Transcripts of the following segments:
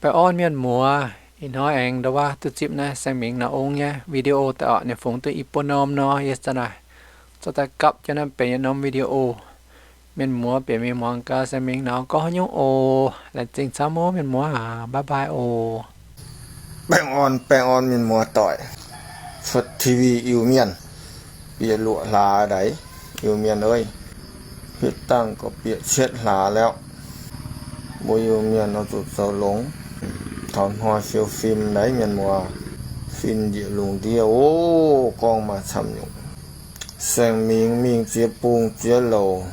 Baengh orn mienh muoz, ih hnoi aengx ndongc wuov duqv zipv naaiv Saeng Mingh naaiv ong nyei video daaih orqc, ninh fungx duqv i buo norm nor, yie za'naaiv zorqv daaih gapv jienv naaiv benx yietc norm video. Mienh muoz bieqc mingh muangx gaax Saeng Mingh naaiv gorngv haaix nyungc oc. Laengz zingh camv oc mienh muoz aac, bye bye oc. Baengh orn, baengh orn mienh muoz doic. Cuotv T V Iu-Mienh, bieqc luoqc hlaax ndaix, Iu-Mienh aac, hitv dangh gorqv bieqc cietv hlaax lauh. Mbuo Iu-Mienh oix zuqc zoux longx. Taux hnoi fiou fim ndaix mienh muoz, fin njiec lungh ndiev oc, gorngv maaih camv nyungc. Saeng Mingh mingh ziex bung ziex louc,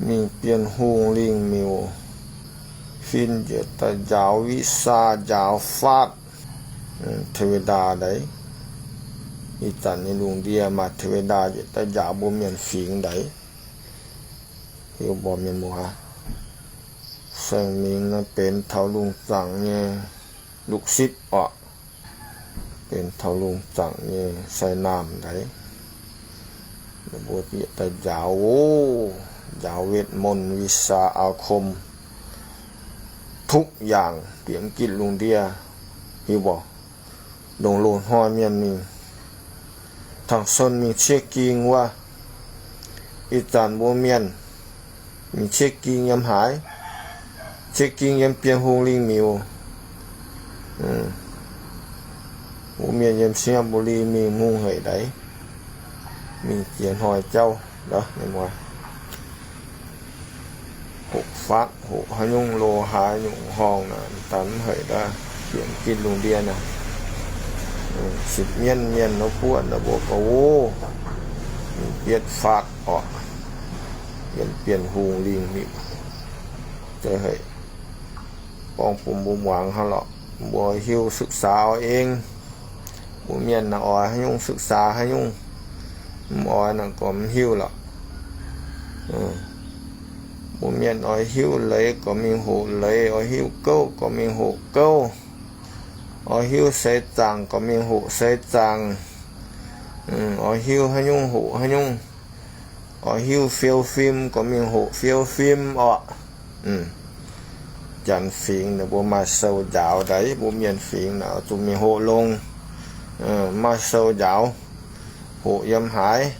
mingh Bienh Hungh lingh miuc, fin njiec daaih njaaux visa, njaaux faatv, teweda ndaix. Ih zanc nyei lungh ndiev maaih teweda njiec daaih njaaux mbuo mienh fingx ndaix. Hiuv mborqc mienh muoz, Saeng Mingh naaiv benx taux lungh zaangc nyei luk sitv orqc, benx taux lungh zaangc nyei sai naamh ndaix. Mbuo bieqc daaih njaaux oc, njaaux wetv mon, visa, aa kom, ทุกอย่าง bieqc mv gitv lungh ndiev. Hiuv mborqc, ndongc loz-hnoi mienh mingh tangx son mingh ciev ging wuov, ih zanc mbuo mienh mingh ciev ging yiem haaix? Ciev ging yiem Bienh Hungh lingh miuc. Mbuo mienh yiem Singapore mingh mungh haic ndaix, mingh jiex hnoi jauv, hoqc faatv hoqc haaix nyungc loz haaix nyungc horngh naaic, daaih mv haic daaih, bieqc mv gitv lungh ndiev naaic. Sipv mienv mienh nor buoqv naaic mbuo gorx-youz, mingh bietv faatv orqc, yiem Bienh Hungh lingh miuc. Zeiz haic, gorngv bun mbuo muangx hnangv lorqc, mbuo hiuv ศึกษา au eng. Mbuo mienh naaic oix haaix nyungc ศึกษา haaix nyungc, mv oix naaic gorngv mv hiuv lorqc. Mbuo mienh oix hiuv leiz gorngv mingh hoqc leiz, oix hiuv gouv gorngv mingh hoqc gouv, oix hiuv seix zaangc gorngv mingh hoqc seix zaangc, oix hiuv haaix nyungc hoqc haaix nyungc, oix hiuv fiou fim gorngv mingh hoqc fiou fim orqc. Janx fingx naaic mbuo maaih sou njaaux ndaix, mbuo mienh fingx naaic zuqc mingh hoqc longx, maaih sou njaaux, hoqc yiem haaix,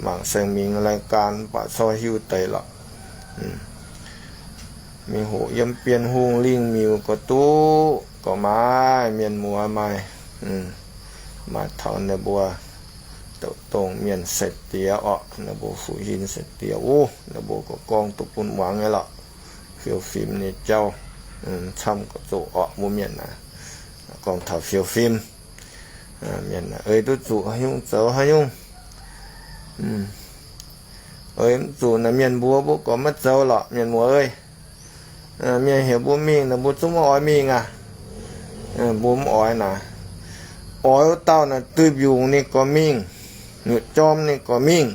mangc Saeng Mingh รายการ mv baac corc hiuv deix lorqc. Mingh hoqc yiem Bienh Hungh lingh miuc gorx duqv gorx maaih mienh muoz maaih, maaih taux ninh mbuo douc dongh mienh sai-diex orqc, ninh mbuo fu'jueiv sai-diex wuov, ninh mbuo gorngv duqv bun muangx nyei lorqc. Fiou fim nyei jauv camv gorx-zoqc orqc, mbuo mienh naaic gorngv taux fiou fim. Mienh naaic ei duqv zuqc haaix nyungc zoux haaix nyungc. Ei mv zuqc naaic mienh mbuox mbuo gorngv maiv zoux lorqc, mienh muoz ei. Mienh heuc mbuo mingh naaic mbuo zungv maiv oix mingh aqv. Mbuo mv oix naaic, oix wuov dauh naaic duih mbiungc ninh gorqv mingh, nyutc jorm ninh gorqv mingh,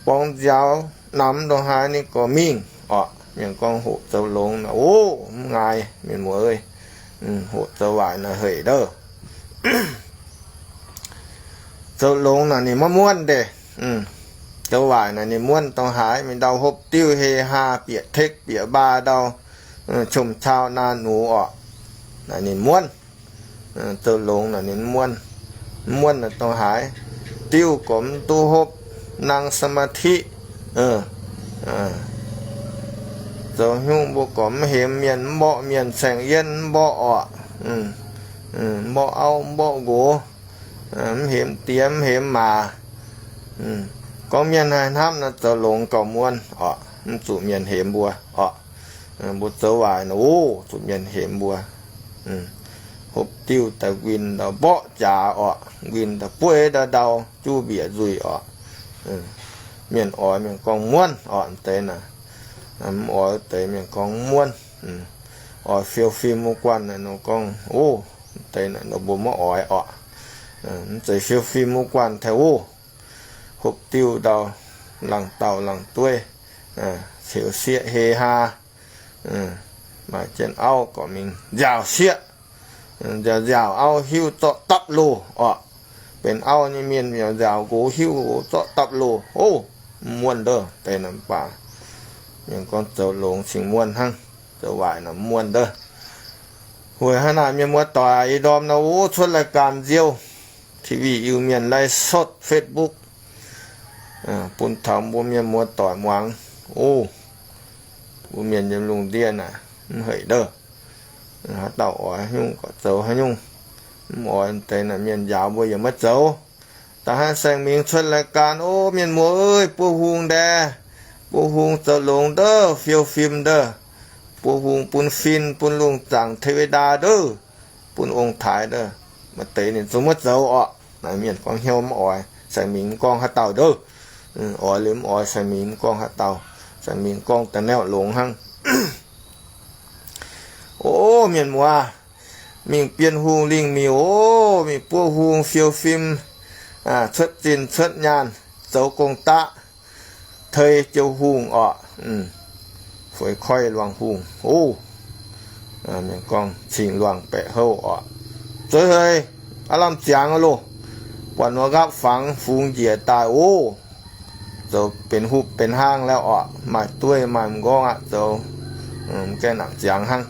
borngz nziaaux namx ndongc haaix ninh gorqv mingh orqc. Mienh gorngv hoqc zoux longx naaic, o, mv ngaix, mienh muoz ei. Hoqc zoux waaic naaic hec ndouh. Zoux longx naaic ninh maiv muonv deix. Zoux waaic naaic ninh muonv dongh haaix, mingh ndau hopv diuv hei haa bieqc tekv bieqc mbaa ndau, qom cau naa nux orqc, naaic ninh muonv. Zoux longx naaic ninh muonv. Muonv naaic dongh haaix, diuv gormx mv duqv hopv, nangh สมาธิ. Zoux haaix nyungc mbuo gormx mv hemx mienh, mv mborqv mienh, caengx yienv mv mborqv orqc, mv mborqv auv mv mborqv nqox, mv hemx diex mv hemx maac. Gorngv mienh haih hnamv naaic zoux longx gauh muonv orqc, mv zuqc mienh hemx mbuo orqc. Mbuo zoux waaic naaic, o, zuqc mienh hemx mbuo. Hopv diuv daaih nquin ndau mborqv jaax orqc, nquin daaih bueiv ndau ndau juv mbiec nzuih orqc. Mienh oix mienh gorngv muonv orqc, deix naaic. Mv oix deix mienh gorngv muonv. Oix fiou fim wuov guanh naaic nor gorngv, o, deix naaic nor mbuo maiv oix orqc. Mv zeiz fiou fim wuov guanh taux, o, hopv diuv ndau, laangh dauh laangh dueiv, ceux sieqv hei haa, maaih jienv auv gorqv mingh nziaauc sieqv, nziaauc nziaauc auv hiuv zorqv dapv loh orqc. Benx auv nyei mienh nziaauc nziaauc nqox hiuv nqox zorqv dapv loh, o, mv muonv ndouh deix naaic mv baac mienh gorngv zoux longx cingx muonv hnangv. zoux waaic nor muonh ndov. Weic haaix naaic mienh muoz-doic ih ndorm nor, o, cuotv รายการ nziouv, T V, Iu-Mienh ไลฟ์สด Facebook, bun taux mbuo mienh muoz-doic muangx. O, mbuo mienh yiem lungh ndiev naaic mv heic ndov. Haaix dauh oix haaix nyungc gorqv zoux haaix nyungc. Mv oix deix naaic mienh njaaux mbuo yaac maiv zoux. Da'haav saeng-mingh cuotv รายการ, o, mienh muoz-doic, buov hung ndae, buov hung zoux longx ndov, fiou fim ndov, buov hung bun fin, bun lungh zaangc เทวดา ndov, bun ong-taaix ndov, maaih deix ninh zungv maiv zoux orqc. Naaiv mienh gorngv hnyouv mv oix, saeng-mingh mv gorngv haaix dauh ndov. Oix liuz mv oix, saeng-mingh mv gorngv haaix dauh. Saeng-mingh gorngv da'naaiv longx hnangv. O, mienh muoz, mingh bienh hungh lingh miuc, o, mingh buov hung fiou fim, cuotv zinh cuotv nyaanh, zoux gong-daqv, tei jiu hungh orqc. Fuix koiv luangh hungh, o, mienh gorngv cing luangh baeqc houv orqc. Zueiz heix, aav lamh ziangx loh, buatc nor nqaapv fangx fungx njiec daaih, o, zoux benx hupv benx hlaang liuz orqc, maaih dueiv maaih m'nqorngv aqv, zoux gaengh nangc ziangx hnangv.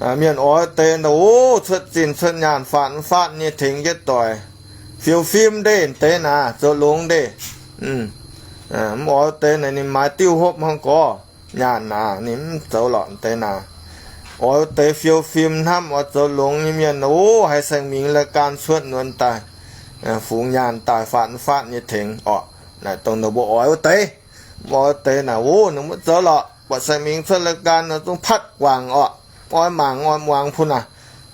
Mienh oix deix naaic, o, cuotv zinh cuotv nyaanh faatv mv faatv nyei tengx jienv doic, fiou fim ndeic deix naaic zoux longx ndeic. Mv oix deix naaic ninh maaiz diuv hopv hnangv gorx, nyaanh naaic ninh mv zoux lorqc deix naaic. Oix deix fiou fim hnamv oix zoux longx nyei mienh, o, haiz saeng-mingh รายการ cuotv nuonx daaih, fungx nyaanh daaih faatv mv faatv nyei tengx orqc. Naaic dongh ninh mbuo oix wuov deix. Mv oix deix naaic, o, ninh mbuo zoux lorqc. Buatc saeng-mingh cuotv รายการ nor zungv patv guangc orqc. Oix mangc oix muangx bun naaic.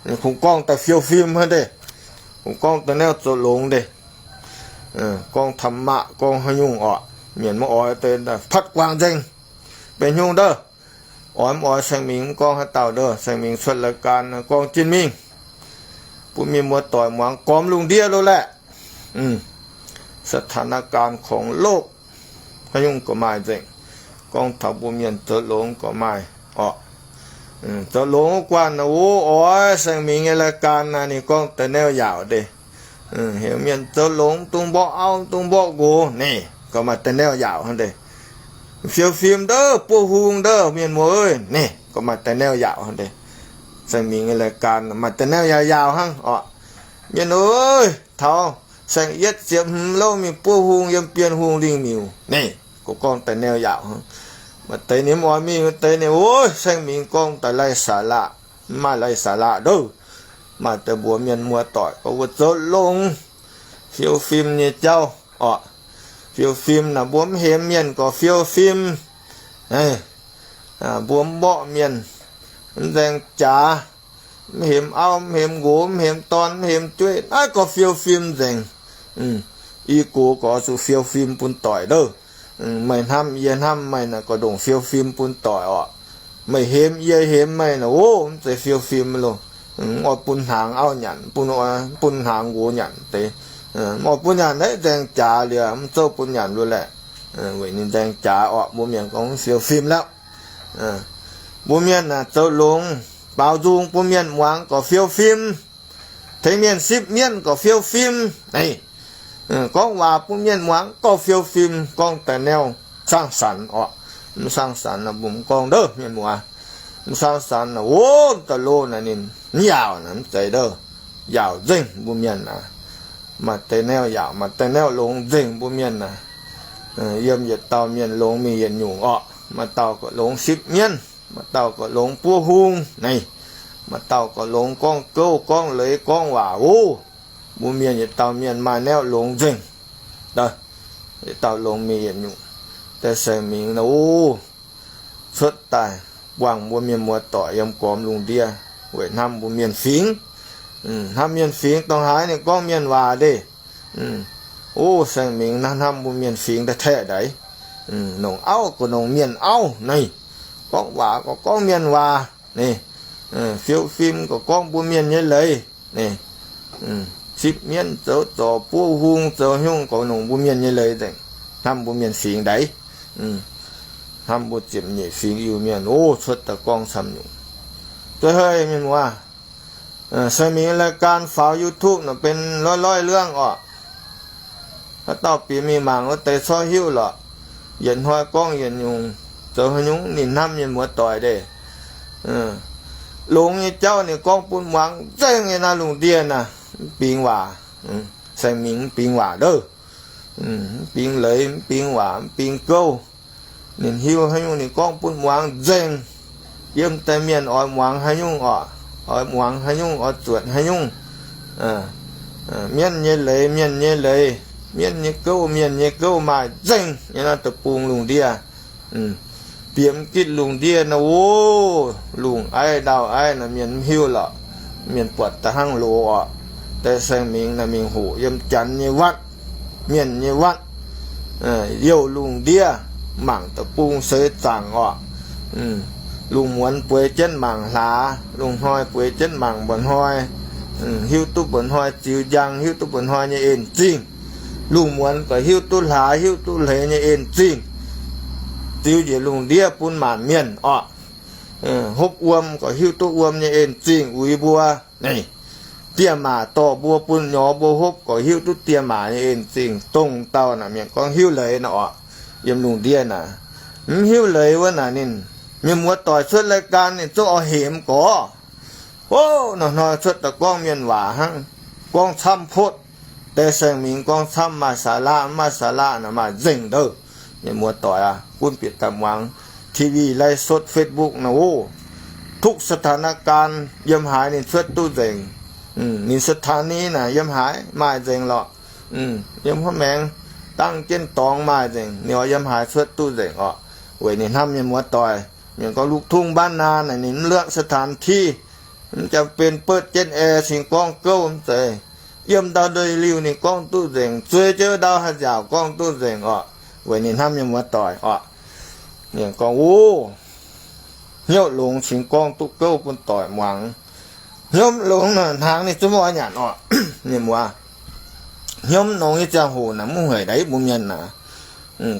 Ninh kungx gorngv daaih fiou fim hnangv ndeic. Kungx gorngv da'naaiv zoux longx ndeic. Gorngv ธรรมะ gorngv haaix nyungc orqc. Mienh maiv oix deix patv guangc nzengc. Benx nyungc ndov. Oix mv oix saeng-mingh mv gorngv haaix dauh ndov. Saeng-mingh cuotv รายการ gorngv jienv mingh bun mienh muoz-doic muangx gormx lungh ndiev loh laeh. สถานการณ์ของโลก haaix nyungc gorqv maaih nzengc. Gorngv taux mbuo mienh zoux longx gorqv maaih orqc. Zoux longx wuov guanh naaic, o, oix saeng-mingh nyei รายการ naaic ninh gorngv da'naaiv yaauc ndeic. Heuc mienh zoux longx mv dungx mborqv auv mv dungx mborqv nqox, naaic gorqv maaih da'naaiv yaauc hnangv ndeic. Fiou fim ndov, buov hung ndov, mienh muoz-doic, naaic gorqv maaih da'naaiv yaauc hnangv ndeic. Saeng-mingh nyei รายการ maaih da'naaiv yaauc yaauc hnangv orqc. Mienh muoz-doic, taux saeng-yietv ziepc hmz louh mingh buov hung yiem bienh hungh lingh miuc, naaic gorqv gorngv da'naaiv yaauc hnangv. Maaih deix ninh mv oix mingh, maaih deix ninh, o, saeng-mingh gorngv daaih ไร้สาระ, mv maaih ไร้สาระ ndov. Maaih deix mbuox mienh muoz-doic gorngv mbuo zoux longx, fiou fim nyei jauv orqc. Fiou fim naaic, mbuo mv hemx mienh gorqv fiou fim. Mbuo mv mborqv mienh, mv nzaeng jaax, mv hemx auv, mv hemx nqox, mv hemx dorn, mv hemx jueiv, naaiv gorqv fiou fim nzengc. I gox gorqv zuqc fiou fim bun doic ndov. Meih hnamv yie, hnamv meih naaic, gorqv ndongc fiou fim bun doic orqc. Meih hemx yie, hemx meih naaic, o, mv zeiz fiou fim loh. Mv oix bun hnaangx auv nyanc, bun, bun hnaangx nqox nyanc deix. Mv oix bun nyanc naaiv nzaeng jaax liuz, mv zouv bun nyanc loh laeh. Weic ninh nzaeng jaax orqc, mbuo mienh gorngv fiou fim lauh. Mbuo mienh naaic zoux longx, baaux nzung bun mienh muangx gorqv fiou fim. Tengx mienh sipv mienv gorqv fiou fim. Naaic, gorngv waac bun mienh muangx gorqv fiou fim, gorngv da'naaiv สร้างสรรค์ orqc. Mv สร้างสรรค์ naaic mbuo mv gorngv ndov, mienh muoz. Mv สร้างสรรค์ naaic, o, da'loh naaic ninh mv yaauc naaic mv zeiz ndov. Yaauc nzengc mbuo mienh naaic. Maaih da'naaiv yaauc, maaih da'naaiv longx nzengc mbuo mienh naaic. Yiem yietc dauh mienh longx mingh yietc nyungc orqc. Maaih dauh gorqv longx sipv mienv, maaih dauh gorqv longx buov hung naaic, maaih dauh gorqv longx gorngv gouv, gorngv leiz, gorngv waac, o. Mbuo mienh yietc dauh mienh maaih naaiv longx nzengc. Yietc dauh longx mingh yietc nyungc. Deix saeng-mingh naaic, o, cuotv daaih buangh mbuo mienh muoz-doic yiem gormx lungh ndiev weic hnamv mbuo mienh fingx. Hnamv mienh fingx dongh haaix ninh gorngv mienh waac ndeic. O, saeng-mingh naaiv hnamv mbuo mienh fingx daaih taeqv ndaix. Nongc auv gorqv nongc mienh auv naaic. Gorngv waac gorqv gorngv mienh waac naaic. Fiou fim gorqv gorngv mbuo mienh nyei leiz naaic. Sipv mienv zoux zorc buov hung zoux nyungc gorqv nongc mbuo mienh nyei leiz nzengc. Hnamv mbuo mienh fingx ndaix. Hnamv mbuo ziepc nyeic fingx Iu-Mienh, o, cuotv daaih gorngv camv nyungc. Duqv hei mienh muoz, saeng-mingh รายการ faaux YouTube naaic benx loiv-loiv เรื่อง orqc. Haaix dauh bieqc mingh mangc wuov deix corc hiuv lorqc. Yietc hnoi gorngv yietc nyungc, zoux haaix nyungc ninh hnamv mienh muoz-doic ndeic. Longx nyei jauv ninh gorngv bun muangx nzengc nyei naaiv lungh ndiev naaic, mv bingx waac, saeng-mingh mv bingx waac ndouh, mv bingx leiz, mv bingx waac, mv bingx gouv. Ninh hiuv haaix nyungc ninh gorngv bun muangx nzengc. Yiem deix mienh oix muangx haaix nyungc orqc, oix muangx haaix nyungc, oix zuotc haaix nyungc, mienh nyei leiz, mienh nyei leiz, mienh nyei gouv, mienh nyei gouv maaih nzengc nyei naaiv deic-bung lungh ndiev. Bieqc mv gitv lungh ndiev naaic, o, lungh aiv ndau aiv naaic mienh mv hiuv lorqc. Mienh buatc da'hnangv loz orqc. Deix saeng-mingh naaic mingh hoqc yiem janx nyei watv, mienh nyei watv, youh lungh ndiev, mangc deic-bung seix zaangc orqc. Lungh muonz bueix jienv mangc hlaax, lungh hnoi bueix jienv mangc mba'hnoi, hiuv duqv mba'hnoi ziux njang, hiuv duqv mba'hnoi nyei en-zingh. Lungh muonz gorqv hiuv duqv hlaax, hiuv duqv hleix nyei en-zingh. Ziux njiec lungh ndiev bun maanc mienh orqc. Hopv wuom gorqv hiuv duqv wuom nyei en-zingh uix mbuo. Diex maac dorh mbuo bun nyorx mbuo hopv gorqv hiuv duqv diex maac nyei en-zingh. Dongh dauh naaic mienh gorngv hiuv leiz naaic orqc. Yiem lungh ndiev naaic, mv hiuv leiz wuov naaic ninh, mienh muoz-doic cuotv รายการ ninh zungv oix hemx gorx. O, hnoi-hnoi cuotv daaih gorngv mienh waac hnangv, gorngv camv potv. Deix saeng-mingh gorngv camv, maaih สาระ mv maaih สาระ naaic maaih nzengc ndouh. Mienh muoz-doic aac, gunv bieqc daaih muangx ทีวี ไลฟ์สด Facebook naaic oc. Tuv สถานการณ์ yiem haaix ninh cuotv duqv nzengc. Ninh สถานี naaic yiem haaix maaih nzengc lorqc. Yiem haaix maengx dangv jienv dorngx maaih nzengc, ninh oix yiem haaix cuotv duqv nzengc orqc. Weic ninh hnamv mienh muoz-doic, mienh gorngv ลูกทุ่งบ้านนา naaic ninh mv luoqc สถานที่, mv jangx benx เปิด เจน แอร์ cingx gorngv gouv mv zeiz. Yiem ndau ndeic-liuh ninh gorngv duqv nzengc, zueiz jienv ndau haaix nziaauc gorngv duqv nzengc orqc. Weic ninh hnamv mienh muoz-doic orqc. Ninh gorngv, o, hnyouv longx cingx gorngv duqv gouv bun doic muangx. Hnyouv longx naaic hnaangx ninh zungv mv oix nyanc orqc. Mienh muoz, hnyouv longx nyei ziangh hoc naaic mv hueic ndaix mbuo mienh naaic.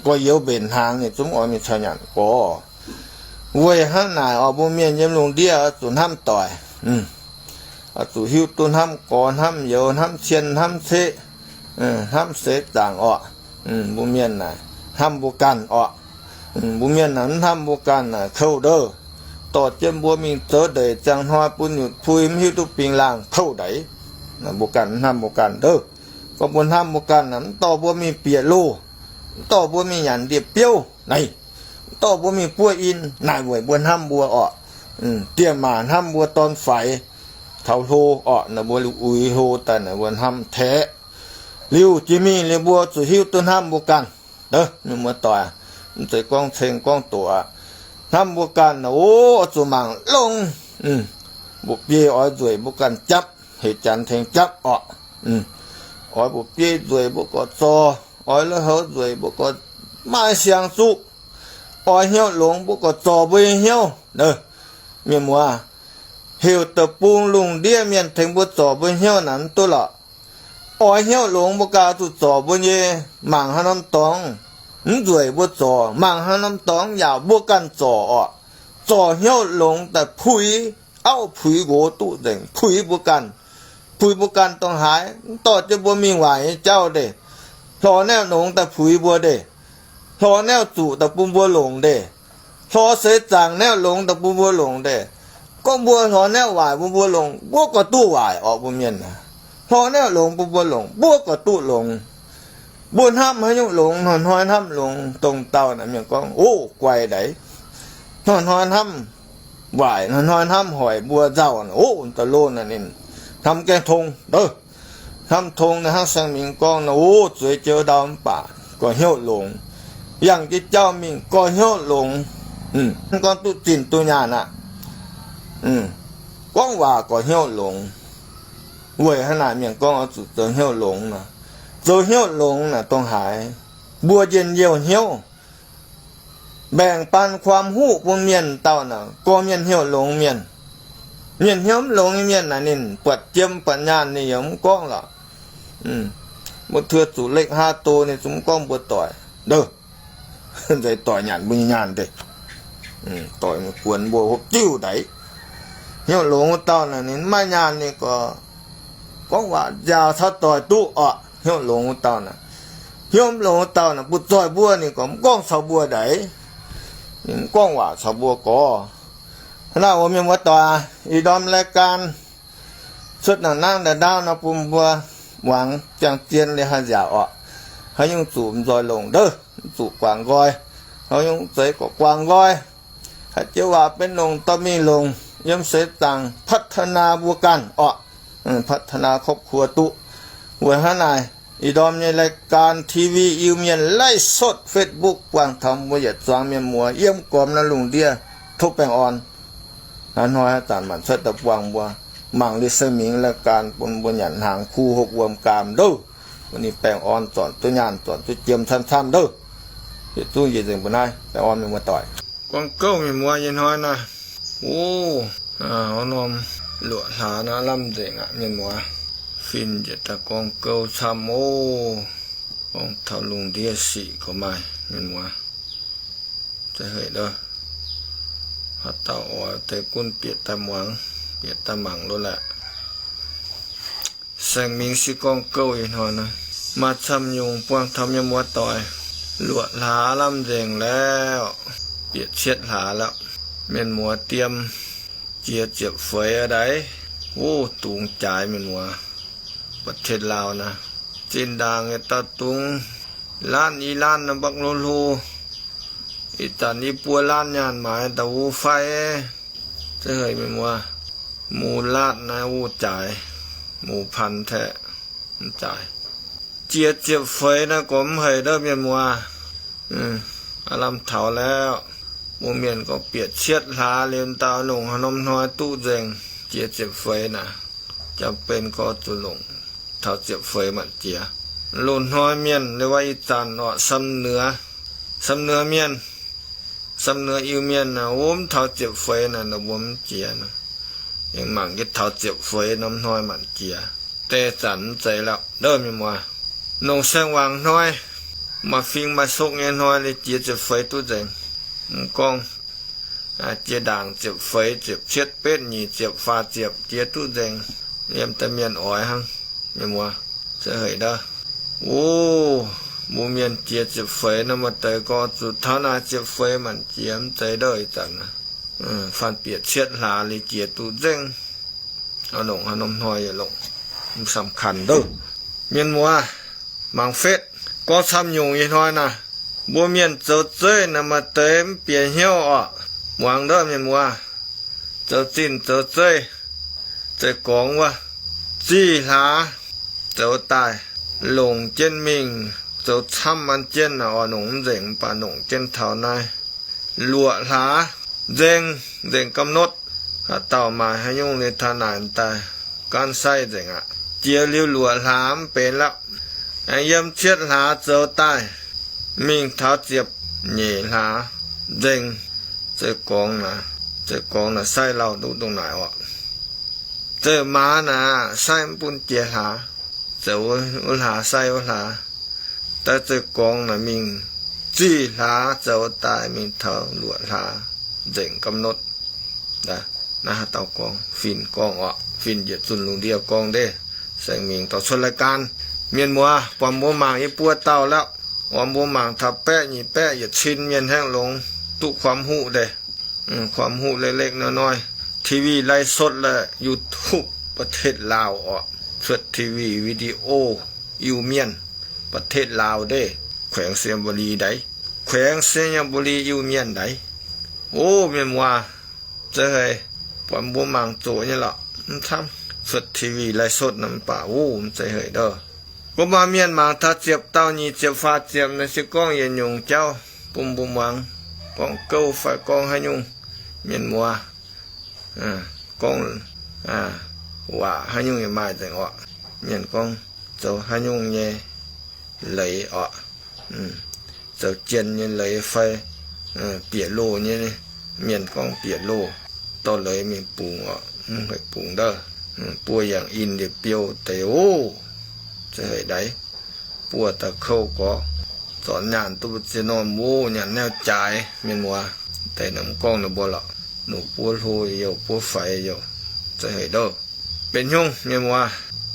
Gorx-youz mbenc hnaangx ninh zungv mv oix mingh caux nyanc gorx. Weic hnangv naaic orqc, mbuo mienh yiem lungh ndiev oix zuqc hnamv doic. Oix zuqc hiuv duqv hnamv gorx hnamv youz, hnamv cien hnamv ceqv, hnamv seix zaangc orqc. Mbuo mienh naaic hnamv mbuo ganh orqc. Mbuo mienh naaic mv hnamv mbuo ganh naaic kouv ndouh. Dorh jienv mbuo mingh zoux ndeic ziangh hnoi bun nyutc pui mv hiuv duqv bingx laangh kouv ndaix. Mbuo ganh mv hnamv mbuo ganh ndouh. Gorngv mbuo hnamv mbuo ganh naaic mv dorh mbuo mingh bieqc loh, mv dorh mbuo mingh nyanc ndie-biouv naaic, mv dorh mbuo mingh buov in naaic weic mbuo hnamv mbuo orqc. Diex maac hnamv mbuo dorn faix taux hlo orqc, naaic mbuo uix hlo daaih naaic mbuo hnamv taeqv. Liuz jiex mingh liuz mbuo zuqc hiuv duqv hnamv mbuo ganh. Mienh muoz-doic, mv zeiz gorngv ceng gorngv doqc aqv. Hnamv mbuo ganh naaic, o, zuqc mangc longx. Mba'biei oix nzueic mbuo ganh japv, heuc janx tengx japv orqc. Oix mba'biei nzueic mbuo gorqv zorc, oix lui-houx nzueic mbuo gorqv maaih siang-zuqv, oix hnyouv longx mbuo gorqv zorc mbuo nyei hnyouv. Mienh muoz, heuc deic-bung lungh ndiev mienh tengx mbuo zorc mbuo hnyouv naaic mv duqv lorqc. Oix hnyouv longx mbuo ganh zuqc zorc mbuo nyei, mangc haaix norm dorngx mv nzueic mbuo zorc, mangc haaix norm dorngx yaac mbuo ganh zorc orqc. Zorc hnyouv longx daaih puix auv puix nqox duqv nzengc, puix mbuo ganh. Puix mbuo ganh dongh haaix? Mv dorh jienv mbuo mingh waaic nyei jauv ndeic, hlorx naaiv longx daaih puix mbuo ndeic, hlorx naaiv zuqc daaih bun mbuo longc ndeic, hlorx seix zaangc naaiv longx daaih bun mbuo longc ndeic. Gorngv mbuo hlorx naaiv waaic bun mbuo longc, mbuo gorqv duqv waaic orqc. Mbuo mienh hlorx naaiv longx bun mbuo longc, mbuo gorqv duqv longx. Mbuo hnamv haaix nyungc longx, hnoi-hnoi hnamv longx. Dongh dauh naaic mienh gorngv, o, guai ndaix, hnoi-hnoi hnamv waaic, hnoi-hnoi hnamv hoic mbuo nzauh. O, da'lov naaic ninh hnamv gaengh tong, hnamv tong naaic hnangv Saeng Mingx gorngv naaic, o, zueiz joux ndau mv baac gorx-hnyouv longx. Yangh jienv jauv mingh gorx-hnyouv longx. Gorngv duqv zinh duqv nyaanh aqv. Gorngv waac gorx-hnyouv longx. Weic hnangv naaic mienh gorngv oix zuqc zoux hnyouv longx nor. Zoux hnyouv longx naaic dongh haaix? Mbuo njien-youh hnyouv, แบ่งปันความรู้ bun mienh dauh naaic, gorngv mienh hnyouv longx mienh. Mienh hnyouv mv longx nyei mienh naaic ninh buatc jiem buatc nyaanh ninh yaac mv gorngv lorqc. Mbuo เทือ zuqc lekv haav do ninh zungv mv gorngv mbuo doic. Nzeiz doic nyanc mbuo nyei nyaanh deix. Doic guonx mbuo hopv jiuv ndaix. Hnyouv longx wuov dauh naaic ninh mv maaih nyaanh ninh gorngv, gorngv waac nziaaux caux doic duqv orqc. Hnyouv longx wuov dauh naaic, hnyouv mv longx wuov dauh naaic butv-zoih mbuo ninh gorngv mv gorngv caux mbuo ndaix. Ninh mv gorngv waac caux mbuo gorx. Hnangv naaiv oc mienh muoz doic, ih ndorm รายการ cuotv nangc nangv ndau-ndau nor bun mbuo muangx ziangh zien liuz haih nziaauc orqc. Haaix nyungc zuqc nzoih longc ndouv, zuqc guangc nqoi, haaix nyungc zeiz gorqv guangc nqoi. Haaix joux waac benx longc dorh mingh longc yiem seix zaangc พัฒนา mbuo ganh orqc, พัฒนาครอบครัว duqv. Weic hnangv naaic, ih ndorm nyei รายการ TV Iu-Mienh ไลฟ์สด Facebook buangh taux mbuo yietc zuangx mienh muoz yiem gormx naaiv lungh ndiev tov baengh orn. Hnangv hnoi haaix zanc maanc cuotv daaih buangh mbuo mangc liuz se mingh รายการ bun mbuo nyanc hnaangx kuv hopv wuom gaam ndouv. Mbuo ninh baengh orn zornc duqv nyaanh zornc duqv jiem camv-camv ndouv. Yietc zungv njiec nzengc mbuo naaiv baengh orn mienh muoz doic. Gorngv gouv mienh muoz nyei hnoi naaiv. O, norm luoqc hlaax naaiv lamh nzengc aqv mienh muoz. Fin njiec daaih gorngv gouv camv oc. Gorngv taux lungh ndiev sic gorqv maaih mienh muoz. Za'heic ndouv, haaix dauh oix deix gunv bieqc daaih muangx, bieqc daaih mangc lo laeh. Saeng Mingh se gorngv gouv ih hnoi naaiv maaih camv nyungc buangh taux mienh muoz doic. Luoqc hlaax lamh nzengc laeh, bieqc cietv hlaax laeh, mienh muoz diem jiex ziepc feix aqv daaih. Wuov dungx jaaix mienh muoz. ประเทศลาว naaiv zinh ndaangc yietc dauh dungx ล้าน i ล้าน naaiv mbakv hlo hlo. Ih zanc i buo ล้าน nyaanh maaiz da'wuov fai. Za'heic mienh muoz, หมื่นล้าน naaiv wuov jaaix, หมื่นล้าน teh, mv jaaix. Jiex ziepc feix naaiv gorngv mv heic ndouv mienh muoz. Aav lamh taux laeh, mbuo mienh gorngv bieqc cietv hlaax liuz daaih longc haaix norm hnoi duqv nzengc. Jiex ziepc feix naaiv, jangx benx gorngv zuqc longc taux ziepc feix maanc jiex. Loz-hnoi mienh liuz wuov ih zanc orqc, Samv Nuoz, Samv Nuoz mienh, Samv Nuoz Iu-Mienh naaiv, wuov mv taux ziepc feix naaiv, ninh mbuo mv jiex nor. Aengx mangc jienv taux ziepc feix norm hnoi maanc jiex. Deix zanc mv zeiz lorqc ndouv mienh muoz. Longc saeng-wangc hnoi, maaih fing maaih sokv nyei hnoi liuz jiex ziepc feix duqv nzengc. Mv gorngv jiex ndaangc ziepc feix, ziepc cietv, betv nyic ziepc, faah ziepc jiex duqv nzengc. Yiem daaih mienh oix hnangv mienh muoz. Za'heic ndouv, o, mbuo mienh jiex ziepc feix nor maaih deix gorngv zuqc taux naaic ziepc feix maanc jiex mv zeiz ndouv ih zanc. Faanh bieqc cietv hlaax liuz jiex duqv nzengc. Oix longc haaix norm hnoi yaac longc, mv สำคัญ ndouv. Mienh muoz, mangc fetv, gorngv camv nyungc ih hnoi naaiv, mbuo mienh zoux zeiv naaiv maaih deix mv bieqc hnyouv orqc. Muangx ndouv mienh muoz, zoux zinh zoux zeiv, zeiz gorngv wuov, zih hlaax zoux daaih, longc jienv mingh zoux camv an jienv naaic oix longc mv nzengc, mv baac longc jienv taux naaiv luoqc hlaax nzengc, nzengc กำหนด. Haaix dauh maaih haaix nyungc liuz taux naaic daaih gaanv saiv nzengc aqv. Jiex liuz luoqc hlaax mv benx lorqc. Aengx yiem cietv hlaax zoux daaih, mingh taux ziepc nyeic hlaax nzengc. Zeiz gorngv naaic, zeiz gorngv naaic saiv lauh duqv dongh naaic orqc. Zeiz maaz naaic saiv mv bun jiex hlaax, zoux wuov hlaax saiv wuov hlaax. Daaih zeiz gorngv naaic mingh zih hlaax zoux daaih mingh taux luoqc hlaax nzengc กำหนด. Naaiv haaix dauh gorngv? Fin gorngv orqc. Fin yietc zunh lungh ndiev gorngv ndeic. Saeng Mingh dorh cuotv รายการ. Mienh muoz, buatc mbuo mangc yie buo dauh lorqc. Oix mbuo mangc taux baeqv nyic baeqv yietc cin mienh hnangv longx duqv ความรู้ deix. ความรู้ เล็กๆ น้อยๆ ทีวี ไลฟ์สด และ YouTube ประเทศลาว orqc. Cuotv ทีวี วิดีโอ Iu-Mienh ประเทศลาว ndeic, แขวงไชยบุรี daic, แขวงไชยบุรี Iu-Mienh daic. O, mienh muoz, za'heic buatc mbuo mangc zoqc nyei lorqc, mv camv. Cuotv ทีวี ไลฟ์สด naaiv mv baac, o, mv zeiz hec ndouv. Gorngv maaih mienh mangc taux ziepc dauh nyic ziepc faah ziepc naaic se gorngv yietc nyungc jauv bun mbuo muangx, gorngv gouv fai gorngv haaix nyungc, mienh muoz. Gorngv waac haaix nyungc yaac maaih nzengc orqc. Mienh gorngv zoux haaix nyungc nyei leiz orqc, zoux jien nyei leiz fai bieqc loh nyei. Mienh gorngv bieqc loh, dorh leiz mingh bungx orqc, mv hec bungx ndouv. Buo yangh in ndie-biou deix oc. Za'heic ndaix, buo daaih kouv gorx, zornc nyaanh duqv mbu'ziex norm wuov nyaanh naaiv jaaix, mienh muoz. Deix naaiv mv gorngv ninh mbuo lorqc, nuc buo hlo youh, buo faix youh, za'heic ndouv. Benx nyungc, mienh muoz,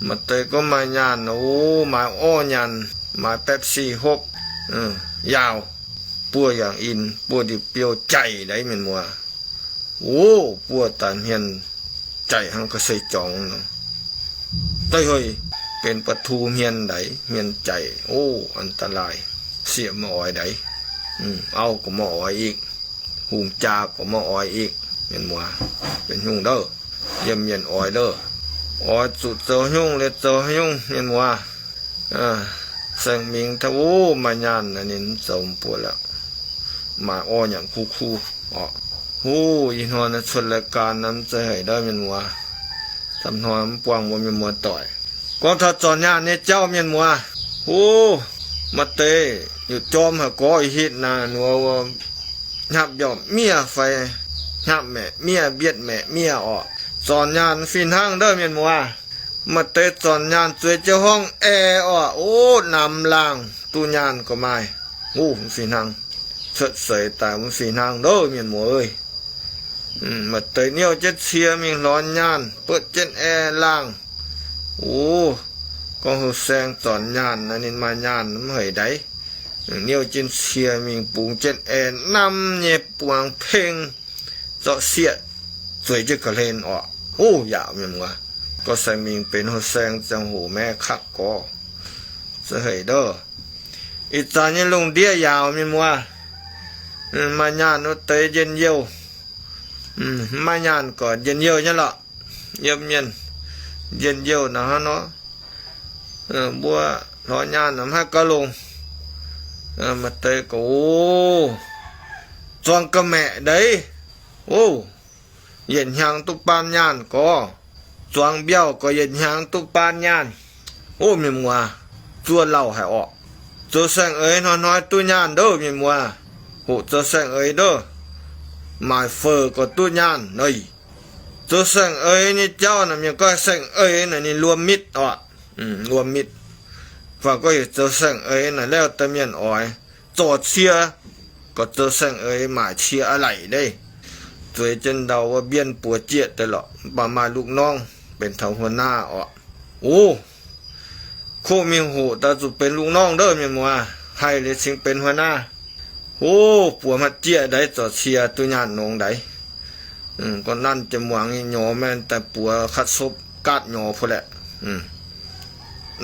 maaih deix gorngv maaih nyaanh, o, maaih orv nyaanh, maaih Pepsi hopv, yaauc, buo yangh in, buo ndie-biou jaic ndaix, mienh muoz. Ov, buov daaih hmien jaic hnangv ga'sie jorngx nor. Da'hoi benx ประตู hmien ndaix, hmien jaic. Ov, อันตราย, sieqv maiv oix ndaix. Auv gorx maiv oix ikv, hungh jaa gorx maiv oix ikv, mienh muoz. Benx nyungc ndouv, yiem mienh oix ndouv, oix zuqc zoux nyungc liuz zoux nyungc, mienh muoz. Saeng Mingx taux, ov, maaih nyaanh naaic ninh mv zoux mv buoz lorqc. Maaih orv nyanc kuv kuv orqc. Ov, ih hnoi naaiv cuotv รายการ naaiv mv zeiz haic ndouv, mienh muoz. Da'hnoi mv buangh mbuo mienh muoz doic. Gorngv taux zornc nyaanh nyei jauv, mienh muoz. Ov, maaih deix yietc jorm haic gorx ih hitv naaic, nduov wuov hnyapv mbiauh miev fai hnyapv maeqc miev, mbietv maeqc miev orqc. Zornc nyaanh fih hnangv ndouv, mienh muoz. Maaih deix zornc nyaanh zueiz jienv horngh ae orqc. Ov, namx laangh duqv nyaanh gorx maaih. Ov, mv fih hnangv. Cuotv seix daaih mv fih hnangv ndouv, mienh muoz aac. Maaih deix niouv jienv cie mingh lorz nyaanh, buotv jienv ae laangh. Ov, gorngv houh saeng zornc nyaanh naaic ninh maaih nyaanh mv haic ndaix. Niouv jienv cie mingh bungx jienv ae, namx nyei buangh peng, zorqv sieqv zueiz jienv ga'hlen orqc. Ov, yaac mienh muoz, gorngv Saeng Mingx benx houh saeng ziangh hoc maeqv kakv gorx, se hec ndouv. Ih zanc nyei lungh ndiev yaauc, mienh muoz. Maaih nyaanh wuov deix njien-youh, mv maaih nyaanh gorx njien-youh nyei lorqc. Yiem mienh njien-youh naaic hnangv nor, mbuo lorz nyaanh mv haih gauh longx. Maaih deix gorx, ov, zuangx ga'maeqc ndeic, ov, yietc hnyangx duqv baan nyaanh gorx. Zuangx mbiauh gorx yietc hnyangx duqv baan nyaanh. Ov, mienh muoz, zuov lauh haic orqc. Zoux saeng-eix hnoi-hnoi duqv nyaanh ndouv, mienh muoz. Hoqc zoux saeng-eix ndouv, maaic fouc gorx duqv nyaanh nor. Zoux saeng-eix nyei jauv naaic, mienh gorngv saeng-eix naaic ninh luom mitv orqc. Luom mitv. Faaux gorngv heuc zoux saeng-eix naaic, laauv daaih mienh oix zorc cie, gorx zoux saeng-eix maaic cie a'laic ndeic. Zueiz jienv ndau wuov mbienh buoz jieqv deix lorqc, mv baac maaih ลูกน้อง benx taux หัวหน้า orqc. Ov, koqv mingh hoqc daaih zuqc benx ลูกน้อง ndouv, mienh muoz. Haih liuz cingx benx หัวหน้า. Ov, buoz hmatv jieqv ndaix, zorc cie duqv nyaanh nongx ndaix. Gorngv nanv jiex muangx nyei nyorx maengx daaih buoz คัดศพ gaatv nyorx puo laeqc.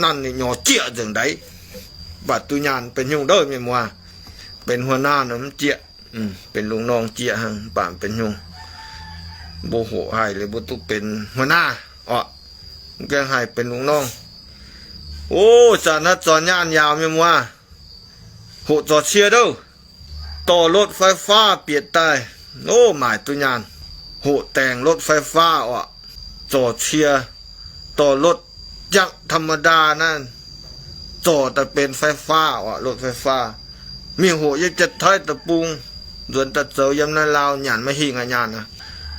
Nanv ninh nyorx jieqv nzengc ndaix, mv baac duqv nyaanh benx nyungc ndouv, mienh muoz. Benx หัวหน้า nor mv jieqv, benx ลูกน้อง jieqv hnangv, mv baac benx nyungc. Mbuo hoqc haih liuz mbuo duqv benx หัวหน้า orqc. Mv gaengh haih benx ลูกน้อง. Ov, zanc naaiv zorc nyaanh yaauc, mienh muoz. Hoqc zorc cie ndouv, dorh รถไฟฟ้า bieqc daaih. Ov, maaic duqv nyaanh. Hoqc daengx รถไฟฟ้า orqc, zorc cie, dorh รถจักรธรรมดา naaiv zorc daaih benx ไฟฟ้า orqc, รถไฟฟ้า. Mingh hoqc yiem Janx-Taiv deic-bung, nzuonx daaih zoux yiem naaiv Laauv nyanc maiv hingh aqv nyaanh aqv.